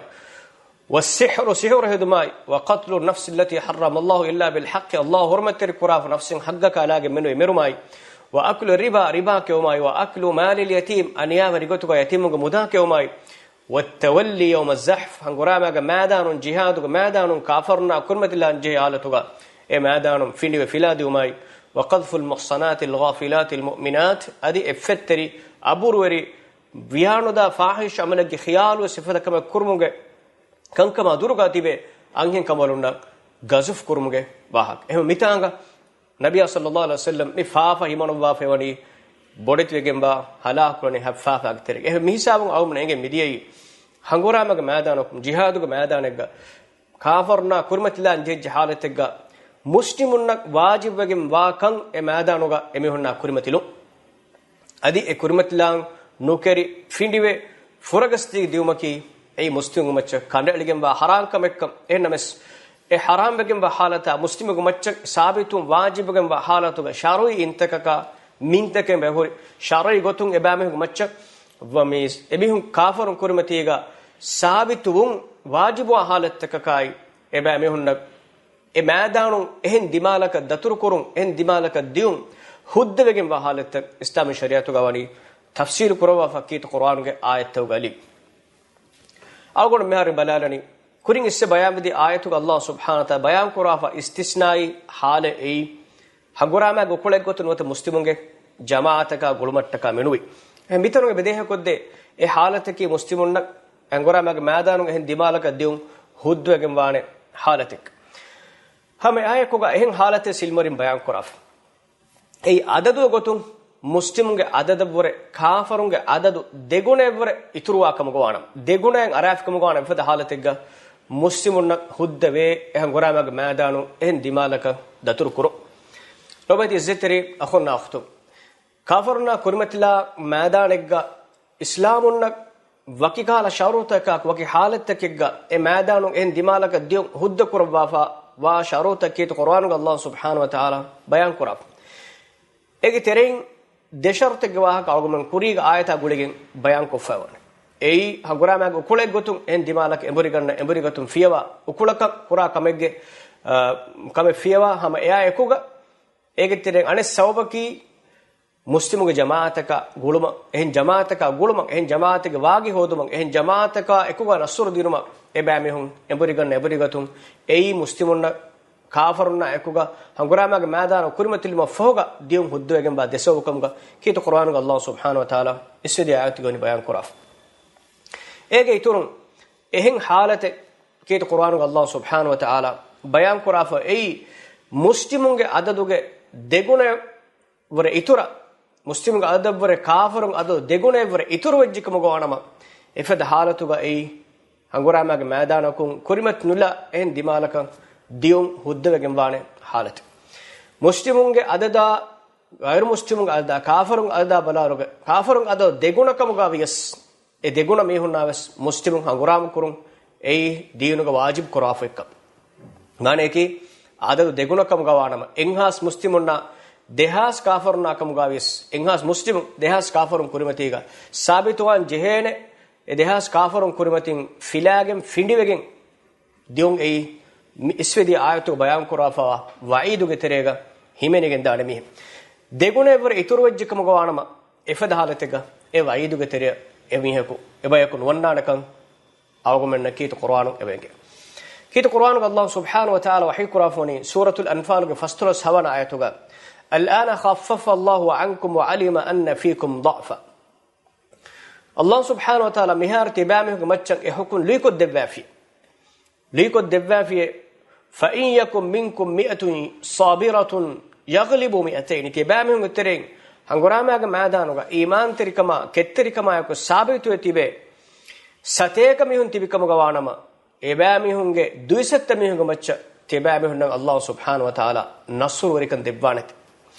والسحر، ސިޙުރު ހެދުމާއި، وقتل النفس التي حرم الله إلا بالحق، ﷲ ޙުރުމަތްތެރި ކުރާފަ ނަފްސެއް ޙައްޤަކާ ލާގެން މެނުވެ މެރުމާއި، وأكل الربا، ރިބާ ކެއުމާއި، وأكل مال اليتيم، އަނިޔާވެރި ގޮތުގަ ޔަތީމުންގެ މުދާ ކެއުމާއި، والتولي يوم الزحف، ހަނގުރާމާގެ މައިދާނުން، ޖިހާދުގެ މައިދާނުން ކާފަރުންނާ ކުރިމަތިލާން ޖެހޭ ޙާލަތުގަ އެ މައިދާނުން ފިނޑިވެ ފިލާދިއުމާއި، وقذف المحصنات الغافلات المؤمنات، އަދި އެއްފަތްތެރި، އަބުރުވެރި، ވިޔާނުދާ ފާޙިޝް ޢަމަލެއްގެ ޚިޔާލުވެސް އެފަދަ ކަމެއް ކުރުމުގެ ކަންކަމާ ދުރުގަ ތިބޭ އަންހެން ކަނބަލުންނަށް ޤަޒުފް ކުރުމުގެ ވާހަކަ. އެހެން މިތާނގަ ނަބިއްޔާ ޞައްލައްލާހު ޢަލައިހި ވަސައްލަމް މި ފާފަ ހިމަނުއްވާފައިވަނީ ބޮޑެތިވެގެންވާ ހަލާކުކުރަނިވި ހަތް ފާފާގެ ތެރޭގަ. އެހެން މި ހިސާބުން އަޅުގަނޑުމެން އެނގެން މިދިޔައީ ހަނގުރާމަގެ މައިދާނަކުން، ޖިހާދުގެ މައިދާނެއްގަ ކާފަރުންނާ ކުރިމަތިލާން ޖެހިއްޖެ ޙާލަތެއްގަ މުސްލިމުންނަށް ވާޖިބުވެގެން ވާ ކަން އެ މައިދާނުގަ އެމީހުންނާ ކުރިމަތިލުން. އަދި އެ ކުރިމަތިލާން ނުކެރި ފިނޑިވެ ފުރަގަސްދީ ދިއުމަކީ އެއީ މުސްލިމުންގެ މައްޗަށް ކަނޑައެޅިގެންވާ ޙަރާމް ކަމެއްކަން. އެހެންނަމަވެސް، އެ ޙަރާމްވެގެންވާ ޙާލަތާ މުސްލިމުގެ މައްޗަށް ސާބިތުވުން ވާޖިބުވެގެންވާ ޙާލަތުގަ ޝަރުޢީ އިންތަކަކާ މިންތަކެއް އެބަހުރި ޝަރުޢީ ގޮތުން އެބައިމީހުންގެ މައްޗަށް ވަމީސް އެމީހުން ކާފަރުން ކުރިމަތީގަ ސާބިތުވުން ވާޖިބުވާ ޙާލަތްތަކަކާއި އެބައިމީހުންނަށް އެ މައިދާނުން އެހެން ދިމާލަކަށް ދަތުރުކުރުން، އެހެން ދިމާލަކަށް ދިއުން ހުއްދަވެގެންވާ ޙާލަތްތައް އިސްލާމީ ޝަރީޢަތުގަ ވަނީ ތަފްޞީލު ކުރައްވާފަ ކީރިތި ޤުރުއާނުގެ އާޔަތްތަކުގަ އެޅި. އަޅުގަނޑު މިހާރު ބަލާލަނީ، ކުރިން އިސްވެ ބަޔާންވެދި އާޔަތުގަ ﷲ ސުބްޙާނަހޫ ވަތަޢާލާ ބަޔާންކުރާފަ އިސްތިސްނާއީ ޙާލެއް އެއީ، ހަނގުރާމާގެ އުކުޅެއްގޮތުން ނުވަތަ މުސްލިމުންގެ ޖަމާޢަތަކާ ގުޅުމަށްޓަކާ މެނުވީ. އެހެން މިތަނުގަ އެބަ ދޭހަކޮށްދޭ އެ ޙާލަތަކީ މުސްލިމުންނަށް ހަނގުރާމާގެ މައިދާނުން އެހެން ދިމާލަކަށް ދިއުން ހުއްދަވެގެންވާނެ ޙާލަތެއް. ހަމަ އެއާއެކުގަ އެހެން ޙާލަތެއް ސިލްމަރިން ބަޔާންކުރާފަ. އެއީ އަދަދުގެ ގޮތުން މުސްލިމުންގެ އަދަދަށްވުރެ ކާފަރުންގެ އަދަދު ދެގުނައެއްވުރެ އިތުރުވާ ކަމުގަ ވާނަމަ، ދެގުނައިން އަރާފި ކަމުގަ ވާނަމަ އެފަދަ ޙާލަތެއްގަ މުސްލިމުންނަށް ހުއްދަވޭ އެ ހަނގުރާމާގެ މައިދާނު އެހެން ދިމާލަކަށް ދަތުރު ކުރުން. ލޮބުވެތި އިއްޒަތްތެރި އަޚުންނާ އުޚްތުން، ކާފަރުންނާ ކުރިމަތިލާ މައިދާނެއްގަ އިސްލާމުންނަށް ވަކި ކަހަލަ ޝަރުޠުތަކާ، ވަކި ޙާލަތްތަކެއްގަ އެ މައިދާނުން އެހެން ދިމާލަކަށް ދިޔުން ހުއްދަ ކުރައްވާފަ ވާ ޝަރުޠުތައް ކީރިތި ޤުރުއާނުގަ ﷲ ސުބްޙާނަހޫ ވަތަޢާލާ ބަޔާންކުރާފަ. އޭގެ ތެރެއިން ދެ ޝަރުޠެއްގެ ވާހަކަ އަޅުގަނޑުމެން ކުރީގެ އާޔަތާ ގުޅިގެން ބަޔާންކޮށްފައިވާނެ. އެއީ، ހަނގުރާމާގެ އުކުޅެއްގޮތުން އެހެން ދިމާލަކަށް އެނބުރިގަންނަ އެނބުރިގަތުން ފިޔަވާ، އުކުޅަކަށް ކުރާ ކަމެއްގެ، އާ، ކަމެއް ފިޔަވާ ހަމަ އެއާ އެކުގަ، އޭގެ ތެރެއިން އަނެއް ސަބަބަކީ، މުސްލިމުގެ ޖަމާޢަތަކާ ގުޅުމަށް، އެހެން ޖަމާޢަތަކާ ގުޅުމަށް، އެހެން ޖަމާޢަތެއްގެ ވާގި ހޯދުމަށް، އެހެން ޖަމާޢަތަކާ އެކުގަ ނަޞްރު ދިނުމަށް އެބައިމީހުން އެނބުރިގަންނަ އެނބުރިގަތުން އެއީ މުސްލިމުންނަށް ކާފަރުންނާ އެކުގަ ހަނގުރާމާގެ މައިދާނަށް ކުރިމަތިލުމަށް ފަހުގަ ދިޔުން ހުއްދަވެގެންވާ ދެ ސަބަބުކަމުގަ ކީރިތި ޤުރުއާނުގަ ﷲ ސުބްޙާނަހޫ ވަތަޢާލާ އިސްވެދިޔަ އާޔަތުގަ ވަނީ ބަޔާން ކުރާފަ. އޭގެ އިތުރުން އެހެން ޙާލަތެއް ކީރިތި ޤުރުއާނުގަ ﷲ ސުބްޙާނަހޫ ވަތަޢާލާ ބަޔާން ކުރާފަ އެއީ މުސްލިމުންގެ އަދަދުގެ ދެގުނަ ވުރެ އިތުރަށް، މުސްލިމުންގެ އަދަދަށްވުރެ ކާފަރުން އަދަދު ދެގުނައެއްވުރެ އިތުރުވެއްޖެ ކަމުގަ ވާނަމަ، އެފަދަ ޙާލަތުގަ އެއީ ހަނގުރާމާގެ މައިދާނަކުން ކުރިމަތި ނުލާ އެހެން ދިމާލަކަށް ދިޔުން ހުއްދަވެގެން ވާނެ ޙާލަތެއް. މުސްލިމުންގެ އަދަދާ، ޣައިރު މުސްލިމުންގެ އަދަދާ، ކާފަރުން އަދަދާ ބަލާއިރުގަ، ކާފަރުން އަދަދު ދެގުނަ ކަމުގަ ވިޔަސް، އެ ދެގުނަ މީހުންނާ ވެސް މުސްލިމުން ހަނގުރާމަ ކުރުން އެއީ ދީނުގަ ވާޖިބު ކުރާފައިކަން. މާނަޔަކީ، އަދަދު ދެގުނަ ކަމުގަ ވާނަމަ، އެއްހާސް މުސްލިމުންނާ ދެހާސް ކާފަރުންނާ ކަމުގަ ވިޔަސް، އެއްހާސް މުސްލިމުން ދެހާސް ކާފަރުން ކުރިމަތީގަ ސާބިތުވާން ޖެހޭނެ، އެ ދެހާސް ކާފަރުން ކުރިމަތިން ފިލާގެން ފިނޑިވެގެން ދިޔުން އެއީ، މި އިސްވެދިޔަ އާޔަތުގަ ބަޔާން ކުރާފައިވާ ވަޢީދުގެ ތެރޭގަ ހިމެނިގެން ދާނެ މީހެއް. ދެގުނައެއްވުރެ އިތުރުވެއްޖެ ކަމުގަ ވާނަމަ، އެފަދަ ޙާލަތެއްގަ އެ ވަޢީދުގެ ތެރެއަށް އެ މީހަކު، އެ ބަޔަކު ނުވަންނާނެކަން އަޅުގަނޑުމެންނަށް ކީރިތި ޤުރުއާނުން އެބައެނގޭ. ކީރިތި ޤުރުއާނުގަ ﷲ ސުބްޙާނަހޫ ވަތަޢާލާ ވަޙީ ކުރާފަ ވަނީ ސޫރަތުލް އަންފާލުގެ ފަސްދޮޅަސް ހަވަނަ އާޔަތުގަ، الآن خفف الله عنكم وعلم أن فيكم ضعفا. ﷲ ސުބްޙާނަހޫ ވަތަޢާލާ މިހާރު ތިބާމީހުންގެ މައްޗަށް އެ ޙުކުމް ލުއިކޮށްދެއްވާފި. ލުއިކޮށްދެއްވާފިއޭ، فإن يكن منكم مائة صابرة يغلبوا مائتين. ތިބާމީހުންގެ ތެރެއިން ހަނގުރާމާގެ މައިދާނުގަ އީމާންތެރިކަމާ، ކެތްތެރިކަމާއެކު ސާބިތުވެ ތިބޭ ސަތޭކަ މީހުން ތިބިކަމުގަ ވާނަމަ، އެބައިމީހުންގެ ދުއިސައްތަ މީހުންގެ މައްޗަށް ތިބާމީހުންނަށް ﷲ ސުބްޙާނަހޫ ވަތަޢާލާ ނަޞްރުވެރިކަން ދެއްވާނެތެ.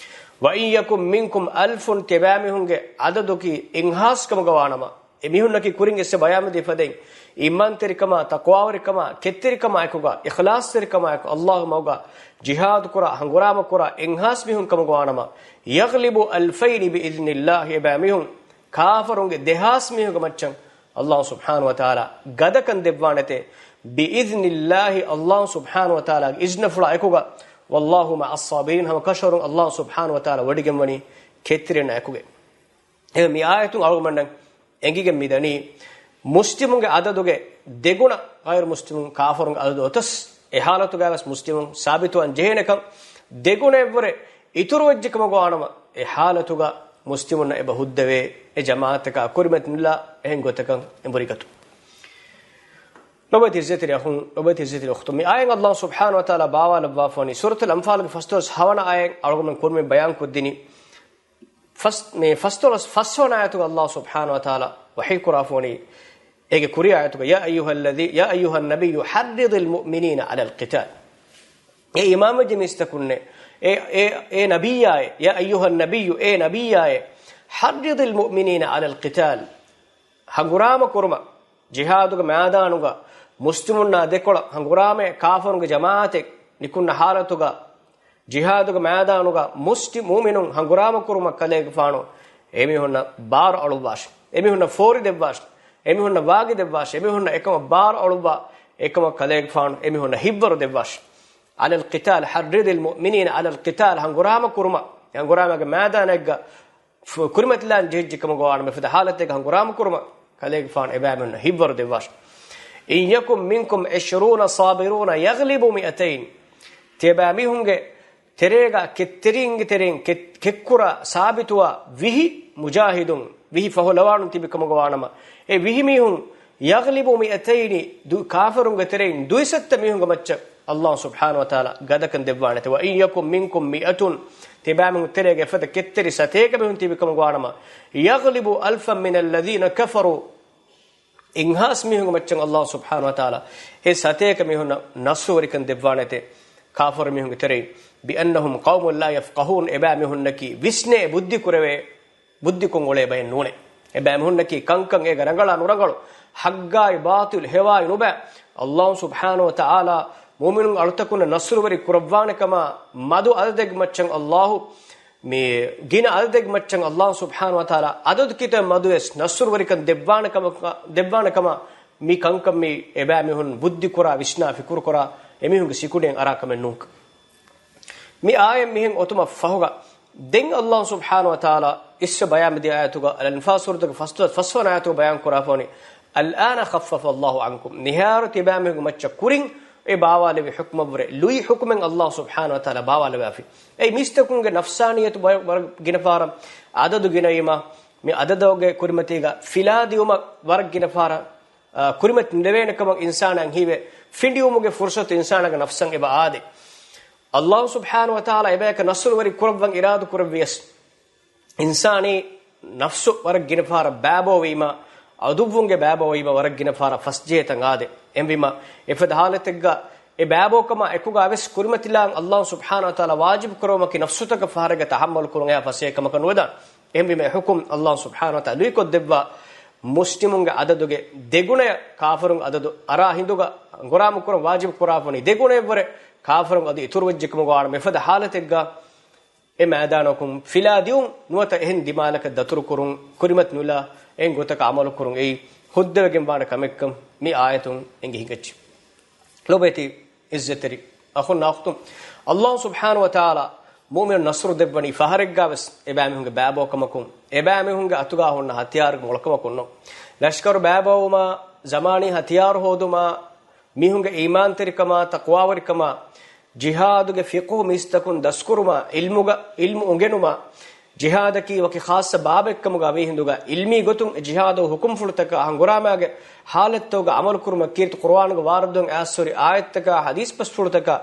وإن يكن منكم ألف، ތިބާމީހުންގެ އަދަދަކީ އެއްހާސް ކަމުގަ ވާނަމަ، އެމީހުންނަކީ ކުރިން އެއްސެ ބަޔާންވެދި ފަދައިން، އީމާންތެރިކަމާ، ތަޤްވާވެރިކަމާ، ކެތްތެރިކަމާއެކުގަ، އިޚްލާޞްތެރިކަމާއެކު، ﷲގެ މަގުގަ ޖިހާދުކުރާ، ހަނގުރާމަކުރާ އެއްހާސް މީހުން ކަމުގަ ވާނަމަ، يغلبوا ألفين بإذن الله، އެބައިމީހުން ކާފަރުންގެ ދެހާސް މީހުންގެ މައްޗަށް ﷲ ސުބްޙާނަހޫ ވަތަޢާލާ ގަދަކަން ދެއްވާނެތެ، بإذن الله، ﷲ ސުބްޙާނަހޫ ވަތަޢާލާގެ އިޒްނަފުޅާ އެކުގަ، والله مع الصابرين، ހަމަ ކަށަވަރުން ﷲ ސުބްޙާނަހޫ ވަތަޢާލާ ވޮޑިގެންވަނީ ކެތްތެރިންނާ އެކުގަ. އެ މި އާޔަތުން އަޅުގަނޑަށް އެނގިގެން މިދަނީ، މުސްލިމުންގެ އަދަދުގެ ދެގުނަ ޣައިރު މުސްލިމުން ކާފަރުންގެ އަދަދު އޮތަސް، އެ ޙާލަތުގައިވެސް މުސްލިމުން ސާބިތުވާން ޖެހޭނެކަން، ދެގުނައެއްވުރެ އިތުރުވެއްޖެ ކަމުގަ ވާނަމަ، އެ ޙާލަތުގަ މުސްލިމުންނަށް އެބަ ހުއްދަވޭ، އެ ޖަމާޢަތަކާ ކުރިމަތި ނުލާ އެހެން ގޮތަކަށް އެނބުރިގަތުން. ލޮބުވެތި ޢިއްޒަތްތެރި އަޚުން، ލޮބުވެތި ޢިއްޒަތްތެރި އުޚްތުން، މި އާޔަތް ﷲ ސުބްޙާނަހޫ ވަތަޢާލާ ބާވާލައްވާފަ ވަނީ ސޫރަތުލް އަންފާލުގެ ފަސްދޮޅަސް ހަވަނަ އާޔަތް އަޅުގަނޑުމެން ކުރިމަތިން ބަޔާން ކޮށްދިނީ. ފަސް، މި ފަސްދޮޅަސް ފަސްވަނަ އާޔަތުގަ ﷲ ސުބްޙާނަހޫ ވަތަޢާލާ ވަޙީ ކުރާފަ ވަނީ، އޭގެ ކުރި އާޔަތުގަ، يا أيها الذي، يا أيها النبي حرض المؤمنين على القتال. އޭ އީމާންވެއްޖެ މީސްތަކުންނޭ، އޭ، އޭ، އޭ ނަބިއްޔާއޭ، يا أيها النبي، އޭ ނަބިއްޔާއޭ، حرض المؤمنين على القتال، ހަނގުރާމަ ކުރުމަށް، ޖިހާދުގެ މައިދާނުގަ މުސްލިމުންނާ ދެކޮޅަށް ހަނގުރާމައެއް، ކާފަރުންގެ ޖަމާޢަތެއް ނިކުންނަ ޙާލަތުގަ، ޖިހާދުގެ މައިދާނުގަ މުސްލި، މުއުމިނުން ހަނގުރާމަކުރުމަށް ކަލޭގެފާނު އެމީހުންނަށް ބާރު އަޅުއްވާށި، އެމީހުންނަށް ފޯރި ދެއްވާށި، އެމީހުންނަށް ވާގި ދެއްވާށި، އެމީހުންނަށް އެކަމަށް ބާރު އަޅުއްވާ، އެކަމަށް ކަލޭގެފާނު އެމީހުންނަށް ހިއްވަރު ދެއްވާށި. على القتال، حرض المؤمنين على القتال، ހަނގުރާމަ ކުރުމަށް، ހަނގުރާމަގެ މައިދާނެއްގަ ފު-، ކުރިމަތިލާން ޖެހިއްޖެ ކަމުގަ ވާނަމަ، އެފަދަ ޙާލަތެއްގަ ހަނގުރާމަ ކުރުމަށް ކަލޭގެފާނު އެބައިމީހުންނަށް ހިއްވަރު ދެއްވާށި. إن يكن منكم عشرون صابرون يغلبوا مائتين. ތިޔަބައިމީހުންގެ ތެރޭގަ ކެތްތެރިންގެ ތެރެއިން ކެ-، ކެއްކުރާ ސާބިތުވާ ވިހި މުޖާހިދުން، ވިހި ފަހުލަވާނުން ތިބި ކަމުގަ ވާނަމަ، އެ ވިހި މީހުން، يغلبوا مائتين، ދު-، ކާފަރުންގެ ތެރެއިން ދުއިސައްތަ މީހުންގެ މައްޗަށް ﷲ ސުބްޙާނަހޫ ވަތަޢާލާ ގަދަކަން ދެއްވާނެތެ. وإن يكن منكم مائة، ތިބާމީހުން ތެރޭގަ އެފަދަ ކެތްތެރި ސަތޭކަ މީހުން ތިބި ކަމުގަ ވާނަމަ، يغلبوا ألفا من الذين كفروا، އެއްހާސް މީހުންގެ މައްޗަށް ﷲ ސުބްޙާނަހޫ ވަތަޢާލާ އެ ސަތޭކަ މީހުންނަށް ނަޞްރުވެރިކަން ދެއްވާނެތެ، ކާފަރު މީހުންގެ ތެރެއިން. بأنهم قوم لا يفقهون، އެބައިމީހުންނަކީ ވިސްނޭ، ބުއްދި ކުރެވޭ، ބުއްދިކޮށް އުޅޭ ބައެއް ނޫނޭ. އެބައިމީހުންނަކީ ކަންކަން އޭގަ ރަނގަޅާ ނުރަނގަޅު، ޙައްޤާއި ބާޠިލު ހެވާއި ނުބައި، ﷲ ސުބްޙާނަހޫ ވަތަޢާލާ މުއުމިނުން އަޅުތަކުންނަށް ނަޞްރުވެރި ކުރައްވާނެ ކަމަށް މަދު އަދަދެއްގެ މައްޗަށް ﷲ މި ގިނަ އަދަދެއްގެ މައްޗަށް ﷲ ސުބްޙާނަހޫ ވަތަޢާލާ އަދަދު ކިތައް މަދުވެސް ނަޞްރުވެރިކަން ދެއްވާނެ ކަމަކަ-، ދެއްވާނެ ކަމަށް މި ކަންކަން މި އެބައިމީހުން ބުއްދި ކުރާ، ވިސްނާ، ފިކުރު ކުރާ އެމީހުންގެ ސިކުނޑިއެއް އަރާ ކަމެއް ނޫން. މި އާޔަތް މިހެން އޮތުމަށް ފަހުގަ ދެން ﷲ ސުބްޙާނަހޫ ވަތަޢާލާ އިސްވެ ބަޔާން މިދިޔަ އާޔަތުގަ، އަލް އަންފާލް ސޫރަތުގެ ފަސް، ފަސްވަނަ އާޔަތުގަ ބަޔާން ކުރާފަވަނީ، الآن خفف الله عنكم. މިހާރު ތިބާމީހުންގެ މައްޗަށް ކުރިން އެ ބާވާލެވި ޙުކުމަށްވުރެ ލުއި ޙުކުމެއް ﷲ ސުބްޙާނަހޫ ވަތަޢާލާ ބާވާލެވާފި. އެއީ މީސްތަކުންގެ ނަފްސާނިއްޔަތު ބަ-، ވަރަށް ގިނަ ފަހަރަށް އަދަދު ގިނައީމާ، މި އަދަދުގެ ކުރިމަތީގަ ފިލާދިއުމަށް ވަރަށް ގިނަ ފަހަރަށް، އާ، ކުރިމަތި ނުލެވޭނެ ކަމަށް އިންސާނާ ހީވޭ، ފިނޑިއުމުގެ ފުރުޞަތު އިންސާނާގެ ނަފްސަށް އެބަ އާދޭ. ﷲ ސުބްޙާނަހޫ ވަތަޢާލާ އެބަޔަކަށް ނަޞްރުވެރި ކުރައްވަން އިރާދަ ކުރެއްވިޔަސް، އިންސާނީ ނަފްސު ވަރަށް ގިނަ ފަހަރަށް ބައިބޯވީމާ، ޢަދުއްވުންގެ ބައިބޯވީމާ ވަރަށް ގިނަ ފަހަރަށް ފަސްޖެހޭ ތަން އާދޭ. އެހެންވީމާ، އެފަދަ ޙާލަތެއްގަ އެ ބައިބޯކަމާ އެކުގަ ވެސް ކުރިމަތިލާން ﷲ ސުބްޙާނަހޫ ވަތަޢާލާ ވާޖިބު ކުރައްވުމަކީ ނަފްސުތަކަށް ފަހަރެއްގަ ތަޙައްމަލު ކުރުން އެހާ ފަސޭހަ ކަމަކަށް ނުވެދާނެ. އެހެންވީމަ އެ ޙުކުމް ﷲ ސުބްޙާނަހޫ ވަތަޢާލާ ލުއިކޮށްދެއްވާ މުސްލިމުންގެ އަދަދުގެ ދެގުނަޔަށް ކާފަރުން އަދަދު އަރާ ހިނދުގަ ހަނގުރާމަ ކުރަން ވާޖިބު ކުރާފަވަނީ ދެގުނައެއްވުރެ ކާފަރުން އަދި އިތުރުވެއްޖެ ކަމުގަ ވާނަމަ އެފަދަ ޙާލަތެއްގަ އެ މައިދާނަކުން ފިލާ ދިއުން ނުވަތަ އެހެން ދިމާލަކަށް ދަތުރުކުރުން ކުރިމަތި ނުލާ އެހެން ގޮތަކަށް ޢަމަލު ކުރުން އެއީ ހުއްދަވެގެން ވާނެ ކަމެއްކަން މި އާޔަތުން އެނގި ހިނގައްޖެ. ލޯބިވެތި އިއްޒަތްތެރި އަޚުންނާ އުޚްތުން، ﷲ ސުބްޙާނަހޫ ވަތަޢާލާ މުއުމިނުން ނަޞްރު ދެއްވަނީ ފަހަރެއްގަ ވެސް އެބައިމީހުންގެ ބައިބޯކަމަކުން، އެބައިމީހުންގެ އަތުގަ ހުންނަ ހަތިޔާރުގެ މޮޅަކަމަކުން ނޫން. ލަޝްކަރު ބައިބޯވުމާ، ޒަމާނީ ހަތިޔާރު ހޯދުމާ، މީހުންގެ އީމާންތެރިކަމާ، ތަޤްވާވެރިކަމާ، ޖިހާދުގެ ފިޤުހު މީސްތަކުން ދަސްކުރުމާ، ޢިލްމުގަ، ޢިލްމު އުނގެނުމާ، ޖިހާދަކީ ވަކި ޚާއްޞަ ބާބެއްކަމުގަ ވީ ހިނދުގަ، ޢިލްމީ ގޮތުން އެ ޖިހާދު ހުކުމްފުޅުތަކާ ހަނގުރާމާގެ ޙާލަތްތަކުގަ ޢަމަލުކުރުމަށް ކީރިތި ޤުރުއާނުގެ ވާރުދުވަން އައިސްހުރި އާޔަތްތަކާ ޙަދީޘް ބަސްފުޅުތަކާ،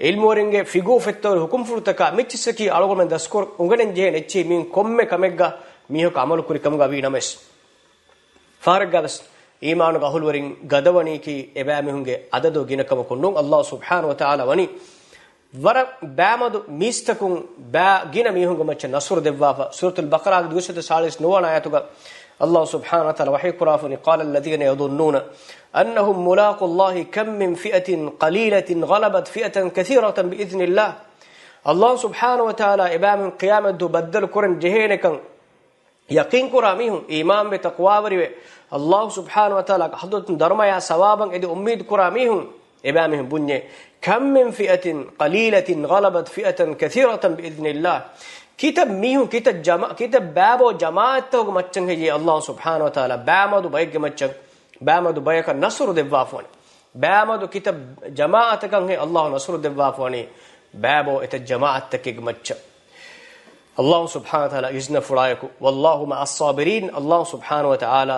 ޢިލްމުވެރިންގެ ފިޤުހު ފެއްތަވަރި ހުކުމްފުޅުތަކާ، މިއްޗިއްސަކީ އަޅުގަނޑުމެން ދަސްކުރަން އުނގެނެން ޖެހޭ ނެއްޗި މިއިން ކޮންމެ ކަމެއްގަ މީހަކު ޢަމަލުކުރި ކަމުގަ ވީ ނަމަވެސް. ފަހަރެއްގަވެސް އީމާނުގެ އަހުލުވެރިން ގަދަވަނީކީ އެބައިމީހުންގެ އަދަދު ގިނަކަމަކުން ނޫން. ﷲ ސުބްޙާނަހޫ ވަތަޢާލާ ވަނީ ވަރަށް ބައިމަދު މީސްތަކުން ބައި ގިނަ މީހުންގެ މައްޗަށް ނަޞްރު ދެއްވާފަ. ސޫރަތުލް ބަޤަރާގެ ދުވަސް ސާޅީސް ނުވަނަ އާޔަތުގަ ﷲ ސުބްޙާނަހޫ ވަތަޢާލާ ވަޙީ ކުރާފަ ވަނީ، قال الذين يظنون أنهم ملاقو الله كم من فئة قليلة غلبت فئة كثيرة بإذن الله. ﷲ ސުބްޙާނަހޫ ވަތަޢާލާ އެބައިމީހުން ޤިޔާމަތްދުވަހު ބައްދަލު ކުރަން ޖެހޭނެކަން ޔަޤީންކުރާ މީހުން، އީމާންވެ ތަޤްވާވެރިވެ، ﷲ ސުބްޙާނަހޫ ވަތަޢާލާގެ ޙަޟްރަތުން ދަރުމަޔާ ސަވާބަށް އެދި އުއްމީދު ކުރާ މީހުން، އެބައިމީހުން ބުންޏޭ، كم من فئة قليلة غلبت فئة كثيرة بإذن الله. ކިތައް މީހުން، ކިތައް ޖަމާ-، ކިތައް ބައިބޯ ޖަމާޢަތްތަކުގެ މައްޗަށް ހެއްޔޭ ﷲ ސުބްޙާނަހޫ ވަތަޢާލާ ބައިމަދު ބައެއްގެ މައްޗަށް، ބައިމަދު ބަޔަކަށް ނަޞްރު ދެއްވާފަވަނީ. ބައިމަދު ކިތައް ޖަމާޢަތަކަށް ހެއްޔޭ ﷲ ނަޞްރު ދެއްވާފަވަނީ، ބައިބޯ އެތައް ޖަމާޢަތްތަކެއްގެ މައްޗަށް. ﷲ ސުބްޙާނަހޫ ވަތަޢާލާ އިޒްނަފުޅާއެކު، والله مع الصابرين، ﷲ ސުބްޙާނަހޫ ވަތަޢާލާ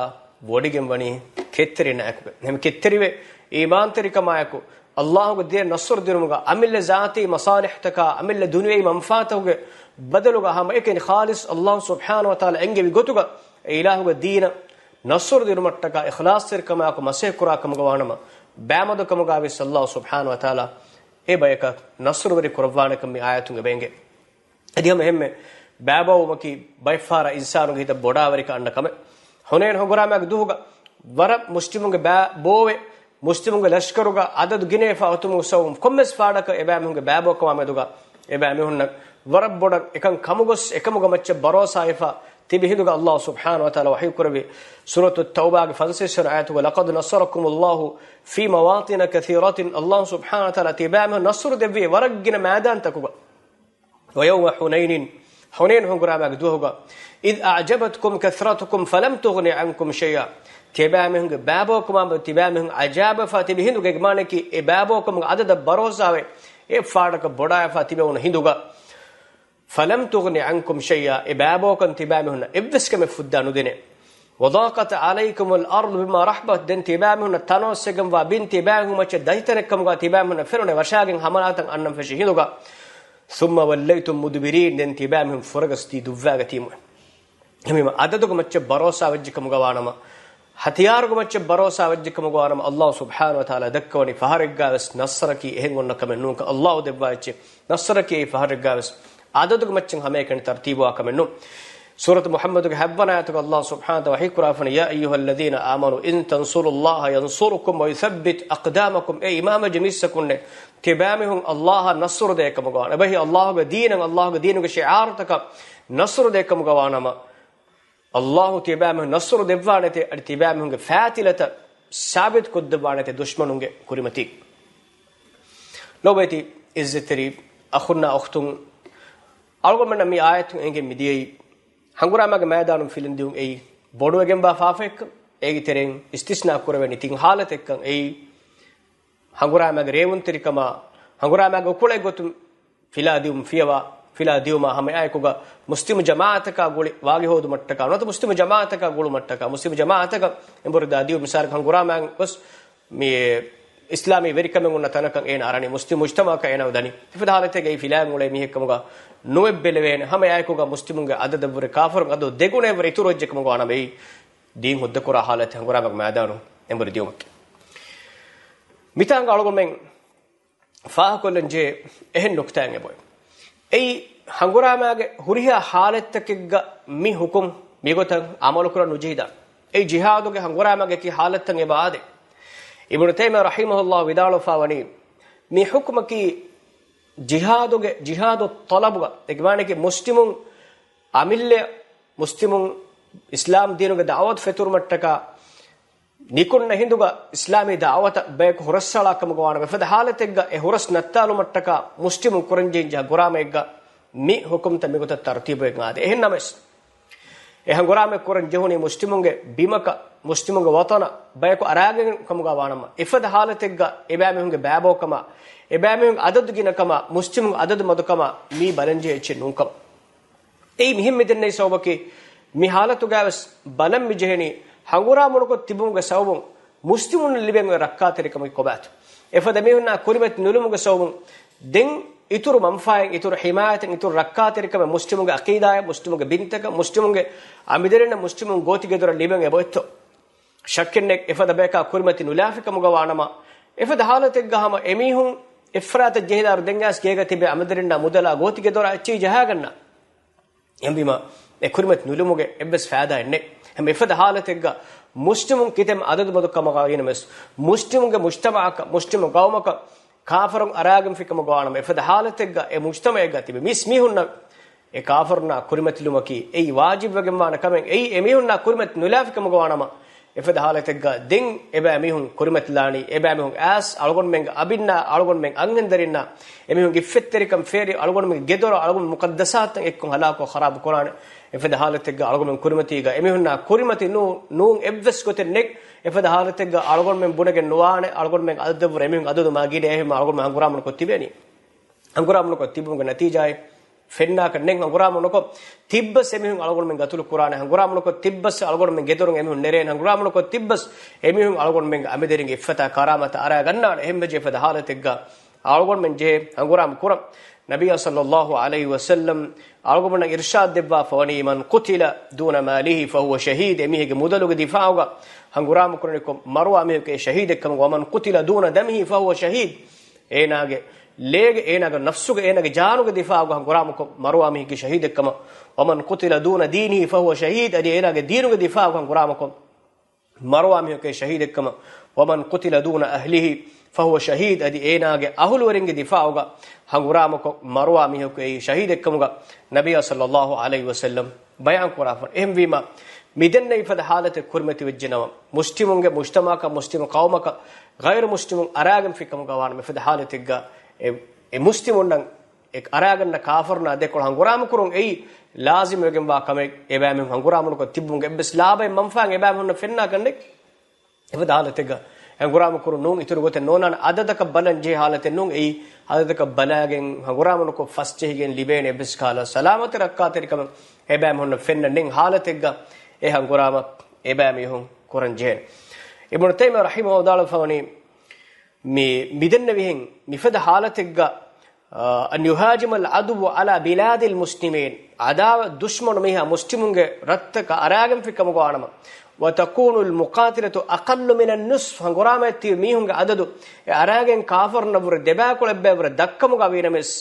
ވޮޑިގެން ވަނީ ކެތްތެރިންނާއެކު. އެހެން ކެތްތެރިވެ، އީމާންތެރިކަމާއެކު، ﷲގެ ދީނަށް ނަޞްރު ދިނުމުގަ އަމިއްލަ ޒާތީ މަޞާލިޙްތަކާ، އަމިއްލަ ދުނިޔެވީ މަންފާތަކުގެ ބަދަލުގަ ހަމައެކަނި ޚާލިޞް ﷲ ސުބްޙާނަހޫ ވަތަޢާލާ އެންގެވި ގޮތުގަ އެ އިލާހުގެ ދީނަށް ނަޞްރު ދިނުމަށްޓަކާ އިޚްލާޞްތެރިކަމާއެކު މަސައްކަތް ކުރާ ކަމުގަ ވާނަމަ، ބައިމަދުކަމުގަ ވެސް ﷲ ސުބްޙާނަހޫ ވަތަޢާލާ އެ ބަޔަކަށް ނަޞްރުވެރި ކުރައްވާނެކަން މި އާޔަތުން އެބައެނގޭ. އަދި ހަމަ އެހެންމެ ބައިބައުމަކީ ބައެއްފަހަރަށް އިންސާނުގެ ހިތަށް ބޮޑާވެރިކަން އަންނަ ކަމެއް. ޙުނައިން ހަނގުރާމާގެ ދުވަހުގަ ވަރަށް މުސްލިމުންގެ ބައި ބޯވެ، މުސްލިމުންގެ ލަޝްކަރުގަ އަދަދު ގިނަވެފަ އޮތުމުގެ ސަބަބުން ކޮންމެސް ފާޑަކަށް އެބައިމީހުންގެ ބައިބޯކަމާ މެދުގަ އެބައިމީހުންނަށް ވަރަށް ބޮޑަށް އެކަން ކަމުގޮސް އެކަމުގެ މައްޗަށް ބަރޯސާވެފަ ތިބި ހިނދުގަ ﷲ ސުބްޙާނަހޫ ވަތަޢާލާ ވަޙީކުރެއްވި ސޫރަތު ތައުބާގެ ފަންސަވީސް ވަނަ އާޔަތުގަ، لقد نصركم الله في مواطن كثيرة، ﷲ ސުބްޙާނަހޫ ވަތަޢާލާ ތިބާމީހުން ނަޞްރު ދެއްވި ވަރަށް ގިނަ މައިދާންތަކުގަ. ويوم حنين، ޙުނައިން ހަނގުރާމާގެ ދުވަހުގަ، إذ أعجبتكم كثرتكم فلم تغن عنكم شيئا، ތިބާމީހުންގެ ބައިބޯކަމާ މެދު ތިބާމީހުން އަޖާބަވެފަ ތިބި ހިނދުގަ، އެ މާނައަކީ އެ ބައިބޯކަމުގެ އަދަދަށް ބަރޯސާވެ އެ ފާޑަކަށް ބޮޑާވެފަ ތިބެވުނު ހިނދުގަ. فلم تغن عنكم شيئا، އެ ބައިބޯކަން ތިބާމީހުންނަށް އެއްވެސް ކަމެއް ފުއްދާ ނުދިނޭ. وضاقت عليكم الأرض بما رحبت، ދެން ތިބާމީހުންނަށް ތަނަވަސްވެގެންވާ ބިން ތިބާމީހުން މައްޗަށް ދަތިތަނެއްކަމުގަ ތިބާމީހުންނަށް ފެނުނެ، ވަށާގެން ހަމަލާތައް އަންނަން ފެށި ހިނދުގަ. ثم وليتم مدبرين، ދެން ތިބާމީހުން ފުރަގަސްދީ ދުއްވާގަތީމު. އެހެންވީމަ އަދަދުގެ މައްޗަށް ބަރޯސާވެއްޖެ ކަމުގަ ވާނަމަ، ހަތިޔާރުގެ މައްޗަށް ބަރޯސާވެއްޖެ ކަމުގަ ވާނަމަ، ﷲ ސުބްޙާނަހޫ ވަތަޢާލާ ދައްކަވަނީ ފަހަރެއްގަ ވެސް ނަޞްރަކީ އެހެން އޮންނަ ކަމެއް ނޫންކަން. ﷲ ދެއްވާ އެއްޗެއް ނަޞްރަކީ އެއީ ފަހަރެއްގަ ވެސް އަދަދުގެ މައްޗަށް ހަމައެކަނި ތަރުތީބުވާ ކަމެއް ނޫން. ސޫރަތު މުޙައްމަދުގެ ހަތްވަނަ އާޔަތުގަ ﷲ ސުބްޙާނަހޫ ވަތަޢާލާ ވަޙީ ކުރާފަނީ، يا أيها الذين آمنوا إن تنصروا الله ينصركم ويثبت أقدامكم، އޭ އީމާންވެއްޖެ މީސްތަކުންނޭ، ތިބާމީހުން ﷲ އަށް ނަޞްރު ދޭ ކަމުގަ ވާނަމަ، އެބަހީ ﷲގެ ދީނަށް، ﷲގެ ދީނުގެ ޝިޢާރުތަކަށް ނަޞްރު ދޭ ކަމުގަ ވާނަމަ، ﷲ ތިބާމީހުން ނަޞްރު ދެއްވާނެތޭ، އަދި ތިބާމީހުންގެ ފާތިލަތައް ސާބިތު ކޮށްދެއްވާނެތޭ ދުޝްމަނުންގެ ކުރިމަތީ. ލޯބިވެތި އިއްޒަތްތެރި އަޚުންނާ އުޚްތުން، އަޅުގަނޑުމެންނަށް މި އާޔަތުން އެނގެން މިދިޔައީ، ހަނގުރާމާގެ މައިދާނުން ފިލަން ދިޔުން އެއީ ބޮޑުވެގެންވާ ފާފައެއްކަން. އޭގެ ތެރެއިން އިސްތިސްނާ ކުރެވެނީ ތިން ހާލަތެއްކަން. އެއީ، ހަނގުރާމާގެ ރޭވުންތެރިކަމާ، ހަނގުރާމާގެ އުކުޅެއް ގޮތުން ފިލާ ދިޔުން ފިޔަވާ، ފިލާ ދިޔުމާ ހަމައެއާއެކުގަ މުސްލިމު ޖަމާއަތަކާ ގުޅި ވާގި ހޯދުމަށްޓަކާ، ނުވަތަ މުސްލިމު ޖަމާއަތަކާ ގުޅުމަށްޓަކާ، މުސްލިމު ޖަމާއަތަކަށް އެނބުރި ދާ ދިޔުން. މިސާލަކަށް ހަނގުރާމާއިން ގޮސް މި އިސްލާމީ ވެރިކަމެއް އޮންނަ ތަނަކަށް އޭނަ އަރަނީ، މުސްލިމު މުޖްތަމަޢަކަށް އޭނަ ދަނީ. އެފަދަ ހާލަތެއްގައި ފިލާއިން އުޅޭ މީހެއްކަމުގަ ނުއެއްބެލެވޭނެ. ހަމައެއާއެކުގަ މުސްލިމުންގެ އަދަދަށްވުރެ ކާފަރުން އަދަދު ދެގުނައެއްވުރެ އިތުރުވެއްޖެކަމުގަ ވާނަމަ އެއީ ދީން ހުއްދަކުރާ ހާލަތެއް ހަނގުރާމަގެ މައިދާނު އެނބުރި ދިޔުމަކީ. މިތާނގަ އަޅުގަނޑުމެން ފާހަގަކޮށްލަން ޖެހޭ އެހެން ނުކުތާއެއް އެބައޮތް. އެއީ ހަނގުރާމާގެ ހުރިހާ ހާލަތްތަކެއްގަ މި ހުކުމް މިގޮތަށް އަމަލުކުރަން ނުޖެހިދާނެ. އެއީ ޖިހާދުގެ ހަނގުރާމާގެ އެކި ހާލަތްތައް އެބަ އާދޭ. އިބްނު ތައިމިއްޔާ ރަޙިމަހުﷲ ވިދާޅުވެފާވަނީ، މި ހުކުމަކީ ޖިހާދުގެ، ޖިހާދު ތަލަބުގަ، އެ މާނައަކީ މުސްލިމުން އަމިއްލަ މުސްލިމުން އިސްލާމް ދީނުގެ ދަޢުވަތު ފެތުރުމަށްޓަކާ ނިކުންނަ ހިނދުގަ އިސްލާމީ ދަޢުވަތަށް ބަޔަކު ހުރަސްއަޅާ ކަމުގަ ވާނަމަ، އެފަދަ ހާލަތެއްގަ އެ ހުރަސް ނައްތާލުމަށްޓަކާ މުސްލިމުން ކުރަންޖެހި ހަނގުރާމައެއްގަ މި ހުކުމްތައް މިގޮތަށް ތަރުތީބުވެގެން އާދޭ. އެހެން ނަމަވެސް، އެ ހަނގުރާމަ ކުރަން ޖެހުނީ މުސްލިމުންގެ ބިމަކަށް، މުސްލިމުންގެ ވަޠަނަށް ބަޔަކު އަރާގެން ކަމުގަ ވާނަމަ، އެފަދަ ހާލަތެއްގަ އެބައިމީހުންގެ ބައިބައުކަމާ، އެބައިމީހުންގެ އަދަދު ގިނަކަމާ، މުސްލިމުން އަދަދު މަދުކަމާ މީ ބަލަންޖެހޭ އެއްޗެއް ނޫންކަމަށް. އެއީ މިހެން މިދެންނެވި ސަބަބަކީ، މި ހާލަތުގައިވެސް ބަލަން މިޖެހެނީ، ހަނގުރާމަ ނުކޮށް ތިބުމުގެ ސަބަބުން މުސްލިމުންނަށް ލިބެން އޮތް ރައްކާތެރިކަމަކީ ކޮބާތޯ؟ އެފަދަ މީހުންނާ ކުރިމަތި ނުލުމުގެ ސަބަބުން ދެން އިތުރު މަންފާއެއް، އިތުރު ޙިމާޔަތެއް، އިތުރު ރައްކާތެރިކަމެއް މުސްލިމުންގެ އަޤީދާއަށް، މުސްލިމުންގެ ބިންތަކަށް، މުސްލިމުންގެ އަމިދެރިންނަށް، މުސްލިމުން ގޯތިގެދޮރަށް ލިބެން އެބައޮތްތޯ؟ ޝައްކެއްނެތް، އެފަދަ ބަޔަކާ ކުރިމަތި ނުލާފި ކަމުގަ ވާނަމަ، އެފަދަ ހާލަތެއްގަ ހަމަ އެމީހުން އެއްފަރާތަށް ޖެހިދާއިރު ދެން އައިސް ގޭގަ ތިބޭ އަމިދެރިންނާ މުދަލާ ގޯތިގެދޮރާ އެއްޗެހި ޖަހާގަންނާނެ. އެހެންވީމަ، އެ ކުރިމަތި ނުލުމުގެ އެއްވެސް ފައިދާއެއް ނެތް. ހަމަ އެފަދަ ހާލަތެއްގަ މުސްލިމުން ކިތަންމެ އަދަދު މަދުކަމުގައި ވީނަމަވެސް، މުސްލިމުންގެ މުޖްތަމަޢަކަށް، މުސްލިމު ޤައުމަކަށް ކާފަރުން އަރާގެންފި ކަމުގަ ވާނަމަ، އެފަދަ ހާލަތެއްގަ އެ މުޖްތަމަޢެއްގަ ތިބި މީސް މީހުންނަށް އެ ކާފަރުންނާ ކުރިމަތިލުމަކީ އެއީ ވާޖިބުވެގެންވާނެ ކަމެއް. އެއީ އެމީހުންނާ ކުރިމަތި ނުލާފި ކަމުގަ ވާނަމަ، އެފަދަ ހާލަތެއްގަ ދެން އެބައިމީހުން ކުރިމަތިލާނީ، އެބައިމީހުން އައިސް އަޅުގަނޑުމެންގެ އަބިންނާ، އަޅުގަނޑުމެން އަންހެންދަރިންނާ، އެމީހުންގެ އިއްފަތްތެރިކަން ފޭރި، އަޅުގަނޑުމެންގެ ގެދޮރަށް، އަޅުގަނޑުމެން މުޤައްދަސާތައް އެއްކޮށް ހަލާކު ޚަރާބު ކުރާނެ. އެފަދަ ހާލަތެއްގަ އަޅުގަނޑުމެން ކުރިމަތީގަ އެމީހުންނާ ކުރިމަތި ނޫ، ނޫން އެއްވެސް ގޮތެއް ނެތް. އެފަދަ ހާލަތެއްގަ އަޅުގަނޑުމެން ބުނެގެން ނުވާނެ، އަޅުގަނޑުމެން އަދަދަށްވުރެ އެމީހުން އަދަދު މާ ގިނަ އެހެން އަޅުގަނޑުމެން ހަނގުރާމަ ނުކޮށް ތިބޭނީ. ހަނގުރާމަ ނުކޮށް ތިބުމުގެ ނަތީޖާއެއް ފެންނާކަށް ނެތް. ހަނގުރާމަ ނުކޮށް ތިއްބަސް އެމީހުން އަޅުގަނޑުމެން ގަތުލު ކުރާނެ. ހަނގުރާމަ ނުކޮށް ތިއްބަސް އަޅުގަނޑުމެން ގެދޮރުން އެމީހުން ނެރޭނެ. ހަނގުރާމަ ނުކޮށް ތިއްބަސް އެމީހުން އަޅުގަނޑުމެންގެ އަމިދެރިންގެ އިއްފަތާ ކަރާމަތާ އަރާ ގަންނާނެ. އެހެންވެއްޖެ އެފަދަ ހާލަތެއްގަ އަޅުގަނޑުމެން ޖެހޭ ހަނގުރާމަ ކުރަން. ނަބިއްޔާ ޞައްލައްލާހު ޢަލައިހި ވަސައްލަމް އަޅުގަނޑުމެންނަށް އިރްޝާދު ދެއްވާ ފަވަނީ، مَنْ قُتِلَ دُونَ مَالِهِ فَهُވَ شَهِيدٌ. އެމީހެއްގެ މުދަލުގެ ދިފާޢުގަ ހަނގުރާމަ ކުރަނިކޮށް މަރުވާ މީހަކު އެ ޝަހީދެއްކަމުގަ، وَمَنْ قُتِلَ دُونَ دَمِهِ فَهُوَ شَهِيدٌ. އޭނާގެ ލޭގެ، އޭނާގެ ނަފްސުގެ، އޭނާގެ ޖާނުގެ ދިފާޢުގަ ހަނގުރާމަކޮށް މަރުވާ މީހެއްގެ ޝަހީދެއްކަމަށް، وَمَنْ قُتِلَ دُونَ دِينِهِ فَهُوَ شَهِيدٌ. އަދި އޭނާގެ ދީނުގެ ދިފާޢުގަ ހަނގުރާމަކޮށް މަރުވާ މީހަކު ޝަހީދެއްކަމަށް، وَمَنْ قُتِلَ دُونَ أَهْلِهِ فَهُوَ شَهِيدٌ. އަދި އޭނާގެ އަހުލުވެރިންގެ ދިފާޢުގަ ހަނގުރާމަކޮށް މަރުވާ މީހަކު އެއީ ޝަހީދެއްކަމުގަ ނަބިއްޔާ ޞައްލައްލާހު ޢަލައިހި ވަސައްލަމް ބަޔާން ކުރާފަ. އެހެންވީމަ، މިދެންނެވި ފަދަ ހާލަތެއް ކުރިމަތިވެއްޖެ ނަމަ، މުސްލިމުންގެ މުޖްތަމަޢަކަށް، މުސްލިމު ޤައުމަކަށް ޣައިރު މުސްލިމުން އަރާގެންފި ކަމުގަ ވާނަމަ، އެފަދަ ހާލަތެއްގަ އެ، އެ މުސްލިމުންނަށް އެ އަރާގަންނަ ކާފަރުންނާ ދެކޮޅަށް ހަނގުރާމަ ކުރުން އެއީ ލާޒިމުވެގެންވާ ކަމެއް. އެބައިމީހުން ހަނގުރާމަ ނުކޮށް ތިއްބުމުގެ އެއްވެސް ލާބައެއް މަންފާއެއް އެބައިމީހުންނަށް ފެންނާކަށް ނެތް. އެފަދަ ހާލަތެއްގަ ހަނގުރާމަ ކުރުން ނޫން އިތުރު ގޮތެއް ނޯންނާނެ. އަދަދަކަށް ބަލަން ޖެހޭ ހާލަތެއް ނޫން. އެއީ އަދަދަކަށް ބަލާގެން ހަނގުރާމަ ނުކޮށް ފަސް ޖެހިގެން ލިބޭނެ އެއްވެސް ކަހަލަ ސަލާމަތެއް ރައްކާތެރިކަމެއް އެބައިމީހުންނަށް ފެންނަން ނެތް ހާލަތެއްގަ އެ ހަނގުރާމަ އެބައިމީހުން ކުރަން ޖެހޭނެ. އިބްނު ތައިމިއްޔާ ރަޙިމަހު ވިދާޅުވެފަވަނީ، މި، މިދެންނެވިހެން މިފަދަ ހާލަތެއްގަ، އަ، أَنْ يُهَاجِمَ الْعَدُوُّ عَلَى بِلَادِ الْمُسْلِمِينَ، އަދާވަތް ދުޝްމަނު މީހާ މުސްލިމުންގެ ރަށްތަކަށް އަރާގެންފި ކަމުގަ ވާނަމަ، وَتَكُونُ الْمُقَاتَلَةُ أَقَلَّ مِنَ النِّصْفِ، ހަނގުރާމައަށް ތިބި މީހުންގެ އަދަދު އެ އަރާގެން ކާފަރުންނަށްވުރެ ދެބައިކުޅަ އެއްބައިވުރެ ދަށްކަމުގަ ވީނަމަވެސް،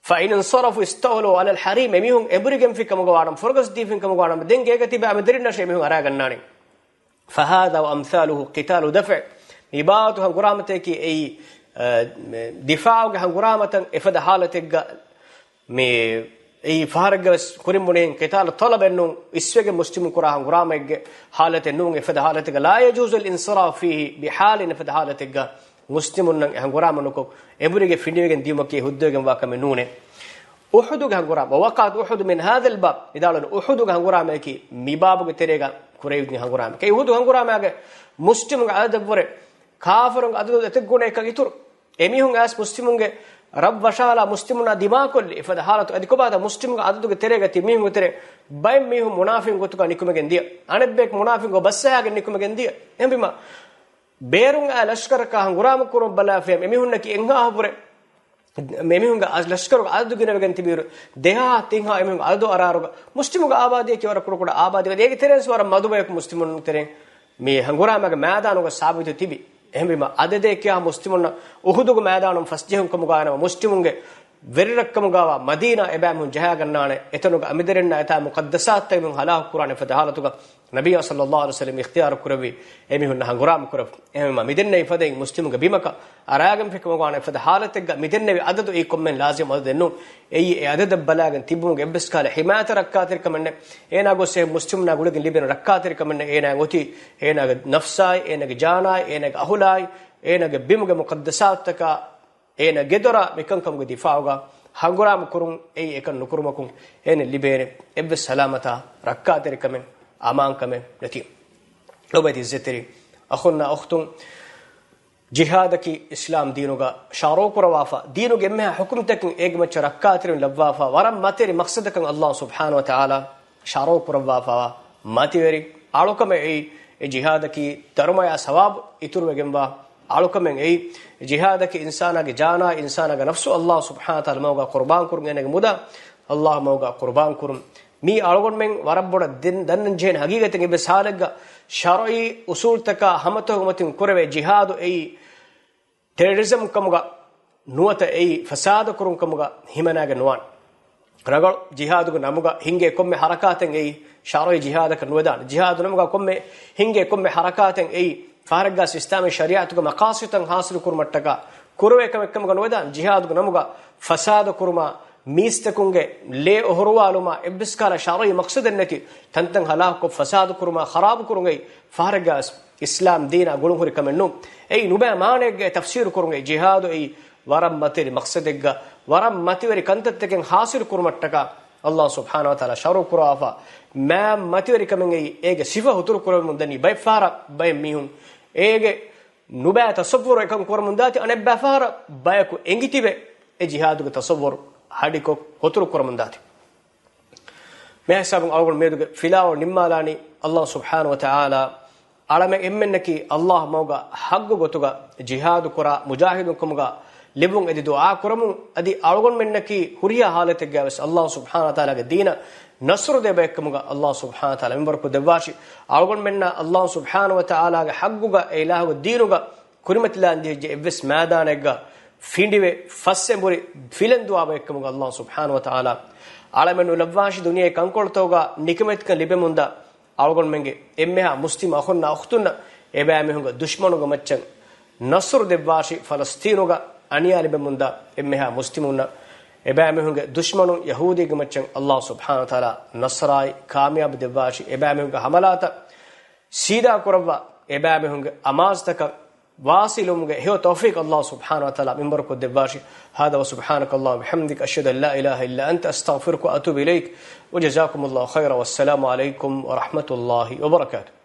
فَإِنِ انْصَرَفُوا اسْتَوْلَوْا عَلَى الْحَرِيمِ، އެމީހުން އެނބުރިގެންފި ކަމުގަ ވާނަމަ، ފުރަގަސް ދީފިން ކަމުގަ ވާނަމަ، ދެން ގޭގަ ތިބި އަމިދެރިންނަށް އެމީހުން އަރާގަންނާނެ. فَهَذَا وَأَمْثَالُهُ قِتَالُ دَفْعٍ، މި ބާވަތު ހަނގުރާމަތަކީ އެއީ، އަ، ދިފާޢުގެ ހަނގުރާމަތައް. އެފަދަ ހާލަތެއްގަ މި އެއީ ފަހަރެއްގަވެސް ކުރިން ބުނިހެން ޤިތާލު ޠަލަބެއް ނޫން، އިސްވެގެން މުސްލިމުން ކުރާ ހަނގުރާމައެއްގެ ހާލަތެއް ނޫން. އެފަދަ ހާލަތެއްގަ لَا يَجُوزُ الْانْصِرَافُ فِيهِ بِحَالٍ، އެފަދަ ހާލަތެއްގަ މުސްލިމުންނަށް އެ ހަނގުރާމަ ނުކޮށް، އެނބުރިގެން ފިނޑިވެގެން ދިޔުމަކީ ހުއްދަވެގެންވާ ކަމެއް ނޫނޭ. އުޙުދުގެ ހަނގުރާމަ، ووقعت أحد من هذا الباب، ވިދާޅުވި އުޙުދުގެ ހަނގުރާމައަކީ މި ބާބުގެ ތެރޭގަ ކުރެވި ހަނގުރާމަ. އެ އުޙުދު ހަނގުރާމައިގެ މުސްލިމުންގެ އަދަދަށްވުރެ ކާފަރުންގެ އަދަދު އެތައް ގުނައަކަށް އިތުރު. އެމީހުން އައިސް މުސްލިމުންގެ ރަށް ވަށާލާ މުސްލިމުންނާ ދިމާކޮށްލި އެފަދަ ހާލަތު އަދި ކޮބާތަ މުސްލިމުންގެ އަދަދުގެ ތެރޭގަ ތިބި މީހުންގެ ތެރޭ ބައެއް މީހުން މުނާފިގުން ގޮތުގަ ނިކުމެގެން ދިޔަ. އަނެއްބަޔަކު މުނާފިގުން ގޮ ބައްސަހާގެން ނިކުމެގެން ދިޔަ. އެހެންވީމަ ބޭރުން އާ ލަޝްކަރަކާ ހަނގުރާމަ ކުރުން ބަލާފިޔަ އެމީހުންނަކީ އެންހާހަށްވުރެ މި މީހުންގެ އަ-، ލަޝްކަރުގެ އަދަދު ގިނަވެގެން ތިބިއިރު، ދެހާ ތިންހާ އެމީހުން އަދަދު އަރާރުގަ މުސްލިމުގެ އާބާދީއަކީ ވަރަށް ކުޑަކުޑަ އާބާދީ. އޭގެ ތެރޭންސް ވަރަށް މަދު ބަޔަކު މުސްލިމުން ތެރެއިން މި ހަނގުރާމަގެ މައިދާނުގަ ސާބިތު ތިބި. އެހެންވީމަ، އަދަދޭ ކިޔާ މުސްލިމުންނަށް އުޙުދުގެ މައިދާނުން ފަސްޖެހުން ކަމުގައި ނަމަ، މުސްލިމުންގެ ވެރިރަށްކަމުގައިވާ މަދީނާ އެބައިމީހުން ޖަހާގަންނާނެ، އެތަނުގަ އަމިދެރިންނާ އެތާ މުޤައްދަސާތުތައް އެމީހުން ހަލާކު ކުރާނެ ފަދަ ހާލަތުގަ ނަބިއްޔާ ޞައްލައްލާހު ޢަލައިހި ވަސައްލަމް އިޚްތިޔާރު ކުރެއްވި އެމީހުންނަށް ހަނގުރާމަ ކުރެވި. އެހެންވީމަ، މިދެންނެވި ފަދައިން މުސްލިމުންގެ ބިމަކަށް އަރާގެންފިކަމުގާނެ ފަދަ ހާލަތެއްގަ މިދެންނެވި އަދަދު އެއީ ކޮންމެ ލާޒިމް އަދަދެއް ނޫން. އެއީ އެ އަދަދަށް ބަލާގެން ތިބުމުގެ އެއްވެސް ކަހަލަ ޙިމާޔަތަށް ރައްކާތެރިކަމެއް ނެތް. އޭނާ ގޮސް އެ މުސްލިމުންނާ ގުޅިގެން ލިބޭނެ ރައްކާތެރިކަމެއް ނެތް. އޭނާ އޮތީ އޭނާގެ ނަފްސާއި، އޭނާގެ ޖާނާއި، އޭނާގެ އަހުލާއި، އޭނާގެ ބިމުގެ މުޤައްދަސާތުތަކާ، އޭނާ ގެދޮރާ މިކަންކަމުގެ ދިފާޢުގަ ހަނގުރާމަ ކުރުން. އެއީ އެކަން ނުކުރުމަކުން އޭނަ ލިބޭނެ އެއްވެސް ސަލާމަތާ ރައްކާތެރިކަމެއް، އަމާންކަމެއް ނެތި. ލޮބުވެތި ޢިއްޒަތްތެރި އަޚުންނާ އުޚްތުން، ޖިހާދަކީ އިސްލާމް ދީނުގަ ޝަރުޢު ކުރަވާފަ، ދީނުގެ އެންމެހާ ޙުކުމްތަކުން އޭގެ މައްޗަށް ރައްކާތެރިވެން ލައްވާފަ، ވަރަށް މަތިވެރި މަޤްޞަދަކަށް ﷲ ސުބްޙާނަހު ވަތަޢާލާ ޝަރުޢު ކުރައްވާފަވާ މަތިވެރި އަޅުކަމެއް އެއީ. އެ ޖިހާދަކީ ދަރުމަޔާ ސަވާބު އިތުރުވެގެންވާ އަޅުކަމެއް އެއީ. ޖިހާދަކީ އިންސާނާގެ ޖާނާއި އިންސާނާގެ ނަފްސު ﷲ ސުބްޙާނަހު ވަތަޢާލާ މަގުގަ ޤުރުބާން ކުރުން، އޭނާގެ މުދާ ﷲ މަގުގަ ޤުރުބާން ކުރުން. މީ އަޅުގަނޑުމެން ވަރަށް ބޮޑަށް ދެން ދަންނަން ޖެހޭނެ ހަގީގަތެއް. އެއްވެސް ހާލެއްގަ ޝަރުޢީ އުޞޫލުތަކާ ހަމަތަހުގެ މަތިން ކުރެވޭ ޖިހާދު އެއީ ޓެރަރިޒަމް ކަމުގަ ނުވަތަ އެއީ ފަސާދަ ކުރުން ކަމުގަ ހިމަނާގެން ނުވާނެ. ރަނގަޅު ޖިހާދުގެ ނަމުގަ ހިންގޭ ކޮންމެ ޙަރަކާތެއް އެއީ ޝަރުޢީ ޖިހާދަކަށް ނުވެދާނެ. ޖިހާދު ނަމުގަ ކޮންމެ ހިންގޭ ކޮންމެ ޙަރަކާތެއް އެއީ ފަހަރެއްގަސް އިސްލާމީ ޝަރީޢަތުގެ މަޤާޞިދުތައް ޙާޞިލު ކުރުމަށްޓަކާ ކުރެވޭ ކަމެއް ކަމުގަ ނުވެދާނެ. ޖިހާދުގެ ނަމުގަ ފަސާދަ ކުރުމާ، މީސްތަކުންގެ ލޭ އޮހޮރުވާލުމާ، އެއްވެސް ކަހަލަ ޝަރުޢީ މަޤްޞަދެއް ނެތި ތަންތަން ހަލާކުކޮށް، ފަސާދަ ކުރުމާ، ޚަރާބު ކުރުން އެއީ ފަހަރެއްގަސް އިސްލާމް ދީނާ ގުޅުންހުރި ކަމެއް ނޫން. އެއީ ނުބައި މާނައެއްގައި ތަފްސީރު ކުރުން އެއީ ޖިހާދު އެއީ ވަރަށް މަތިވެރި މަޤްޞަދެއްގަ ވަރަށް މަތިވެރި ކަންތައްތަކެއް ޙާޞިލު ކުރުމަށްޓަކާ ﷲ ސުބްޙާނަހު ވަތަޢާލާ ޝަރުޢު ކުރަވާފަ މާ މަތިވެރި ކަމެއް އެއީ. އޭގެ ސިފަ ހުތުރު ކުރެވެމުން ދަނީ ބައެއް ފަހަރަށް ބައެއް މީހުން އޭގެ ނުބައި ތަޞައްވުރު އެކަން ކުރަމުން ދާތި، އަނެއްބައި ފަހަރަށް ބަޔަކު އެނގިތިބެ އެ ޖިހާދުގެ ތަޞައްވުރު ހަޑިކޮށް ހުތުރު ކުރަމުން ދާތި. މިހިސާބުން އަޅުގަނޑު މިއަދުގެ ފިލާވަޅު ނިންމާލާނީ ﷲ ސުބްޙާނަހު ވަތަޢާލާ އަޅަމެން އެންމެންނަކީ ﷲ މަގުގަ ޙައްޤު ގޮތުގަ ޖިހާދު ކުރާ މުޖާހިދުން ކަމުގަ ލިބުން އެދި ދުޢާ ކުރަމުން. އަދި އަޅުގަނޑުމެންނަކީ ހުރިހާ ޙާލަތެއްގައިވެސް ﷲ ސުބްޙާނަހު ވަތަޢާލާގެ ދީނަށް ނަޞްރު ދޭ ބައެއްކަމުގަ ﷲ ސުބްޙާނަހު ވަތަޢާލާ މިންވަރުކޮށް ދެއްވާށި. އަޅުގަނޑުމެންނަށް ﷲ ސުބްޙާނަހު ވަތަޢާލާގެ ޙައްޤުގަ އެ އިލާހުގެ ދީނުގަ ކުރިމަތިލާން ޖެހިއްޖެ އެއްވެސް މައިދާނެއްގަ ފިނޑިވެ ފަސްއެނބުރި ފިލަން ދުވާ ބައެއްކަމުގަ ﷲ ސުބްޙާނަހު ވަތަޢާލާ އަޅަމެން ނުލައްވާށި. ދުނިޔެ ކަންކޮޅުތަކުގަ ނިކަމެތިކަން ލިބެމުންދާ އަޅުގަނޑުމެންގެ އެންމެހާ މުސްލިމް އަޚުންނާ އުޚްތުންނަށް އެބައިމީހުންގެ ދުޝްމަނުގެ މައްޗަށް ނަޞްރު ދެއްވާށި. ފަލަސްޠީނުގަ އަނިޔާ ލިބެމުންދާ އެންމެހާ މުސްލިމުންނަށް އެބައިމީހުންގެ ދުޝްމަނުން ޔަހޫދީންގެ މައްޗަށް ﷲ ސުބްޙާނަހު ވަތަޢާލާ ނަޞްރާއި ކާމިޔާބު ދެއްވާށި. އެބައިމީހުންގެ ހަމަލާތައް ސީދާ ކުރައްވާ، އެބައިމީހުންގެ އަމާޒުތަކަށް ވާޞިލުވުމުގެ ހެޔޮ ތައުފީޤު ﷲ ސުބްޙާނަހު ވަތަޢާލާ މިންވަރުކޮށް ދެއްވާށި. هذا وسبحانك اللهم وبحمدك، أشهد أن لا إله إلا أنت، أستغفرك وأتوب إليك، وجزاكم الله خيرا، والسلام عليكم ورحمة الله وبركاته.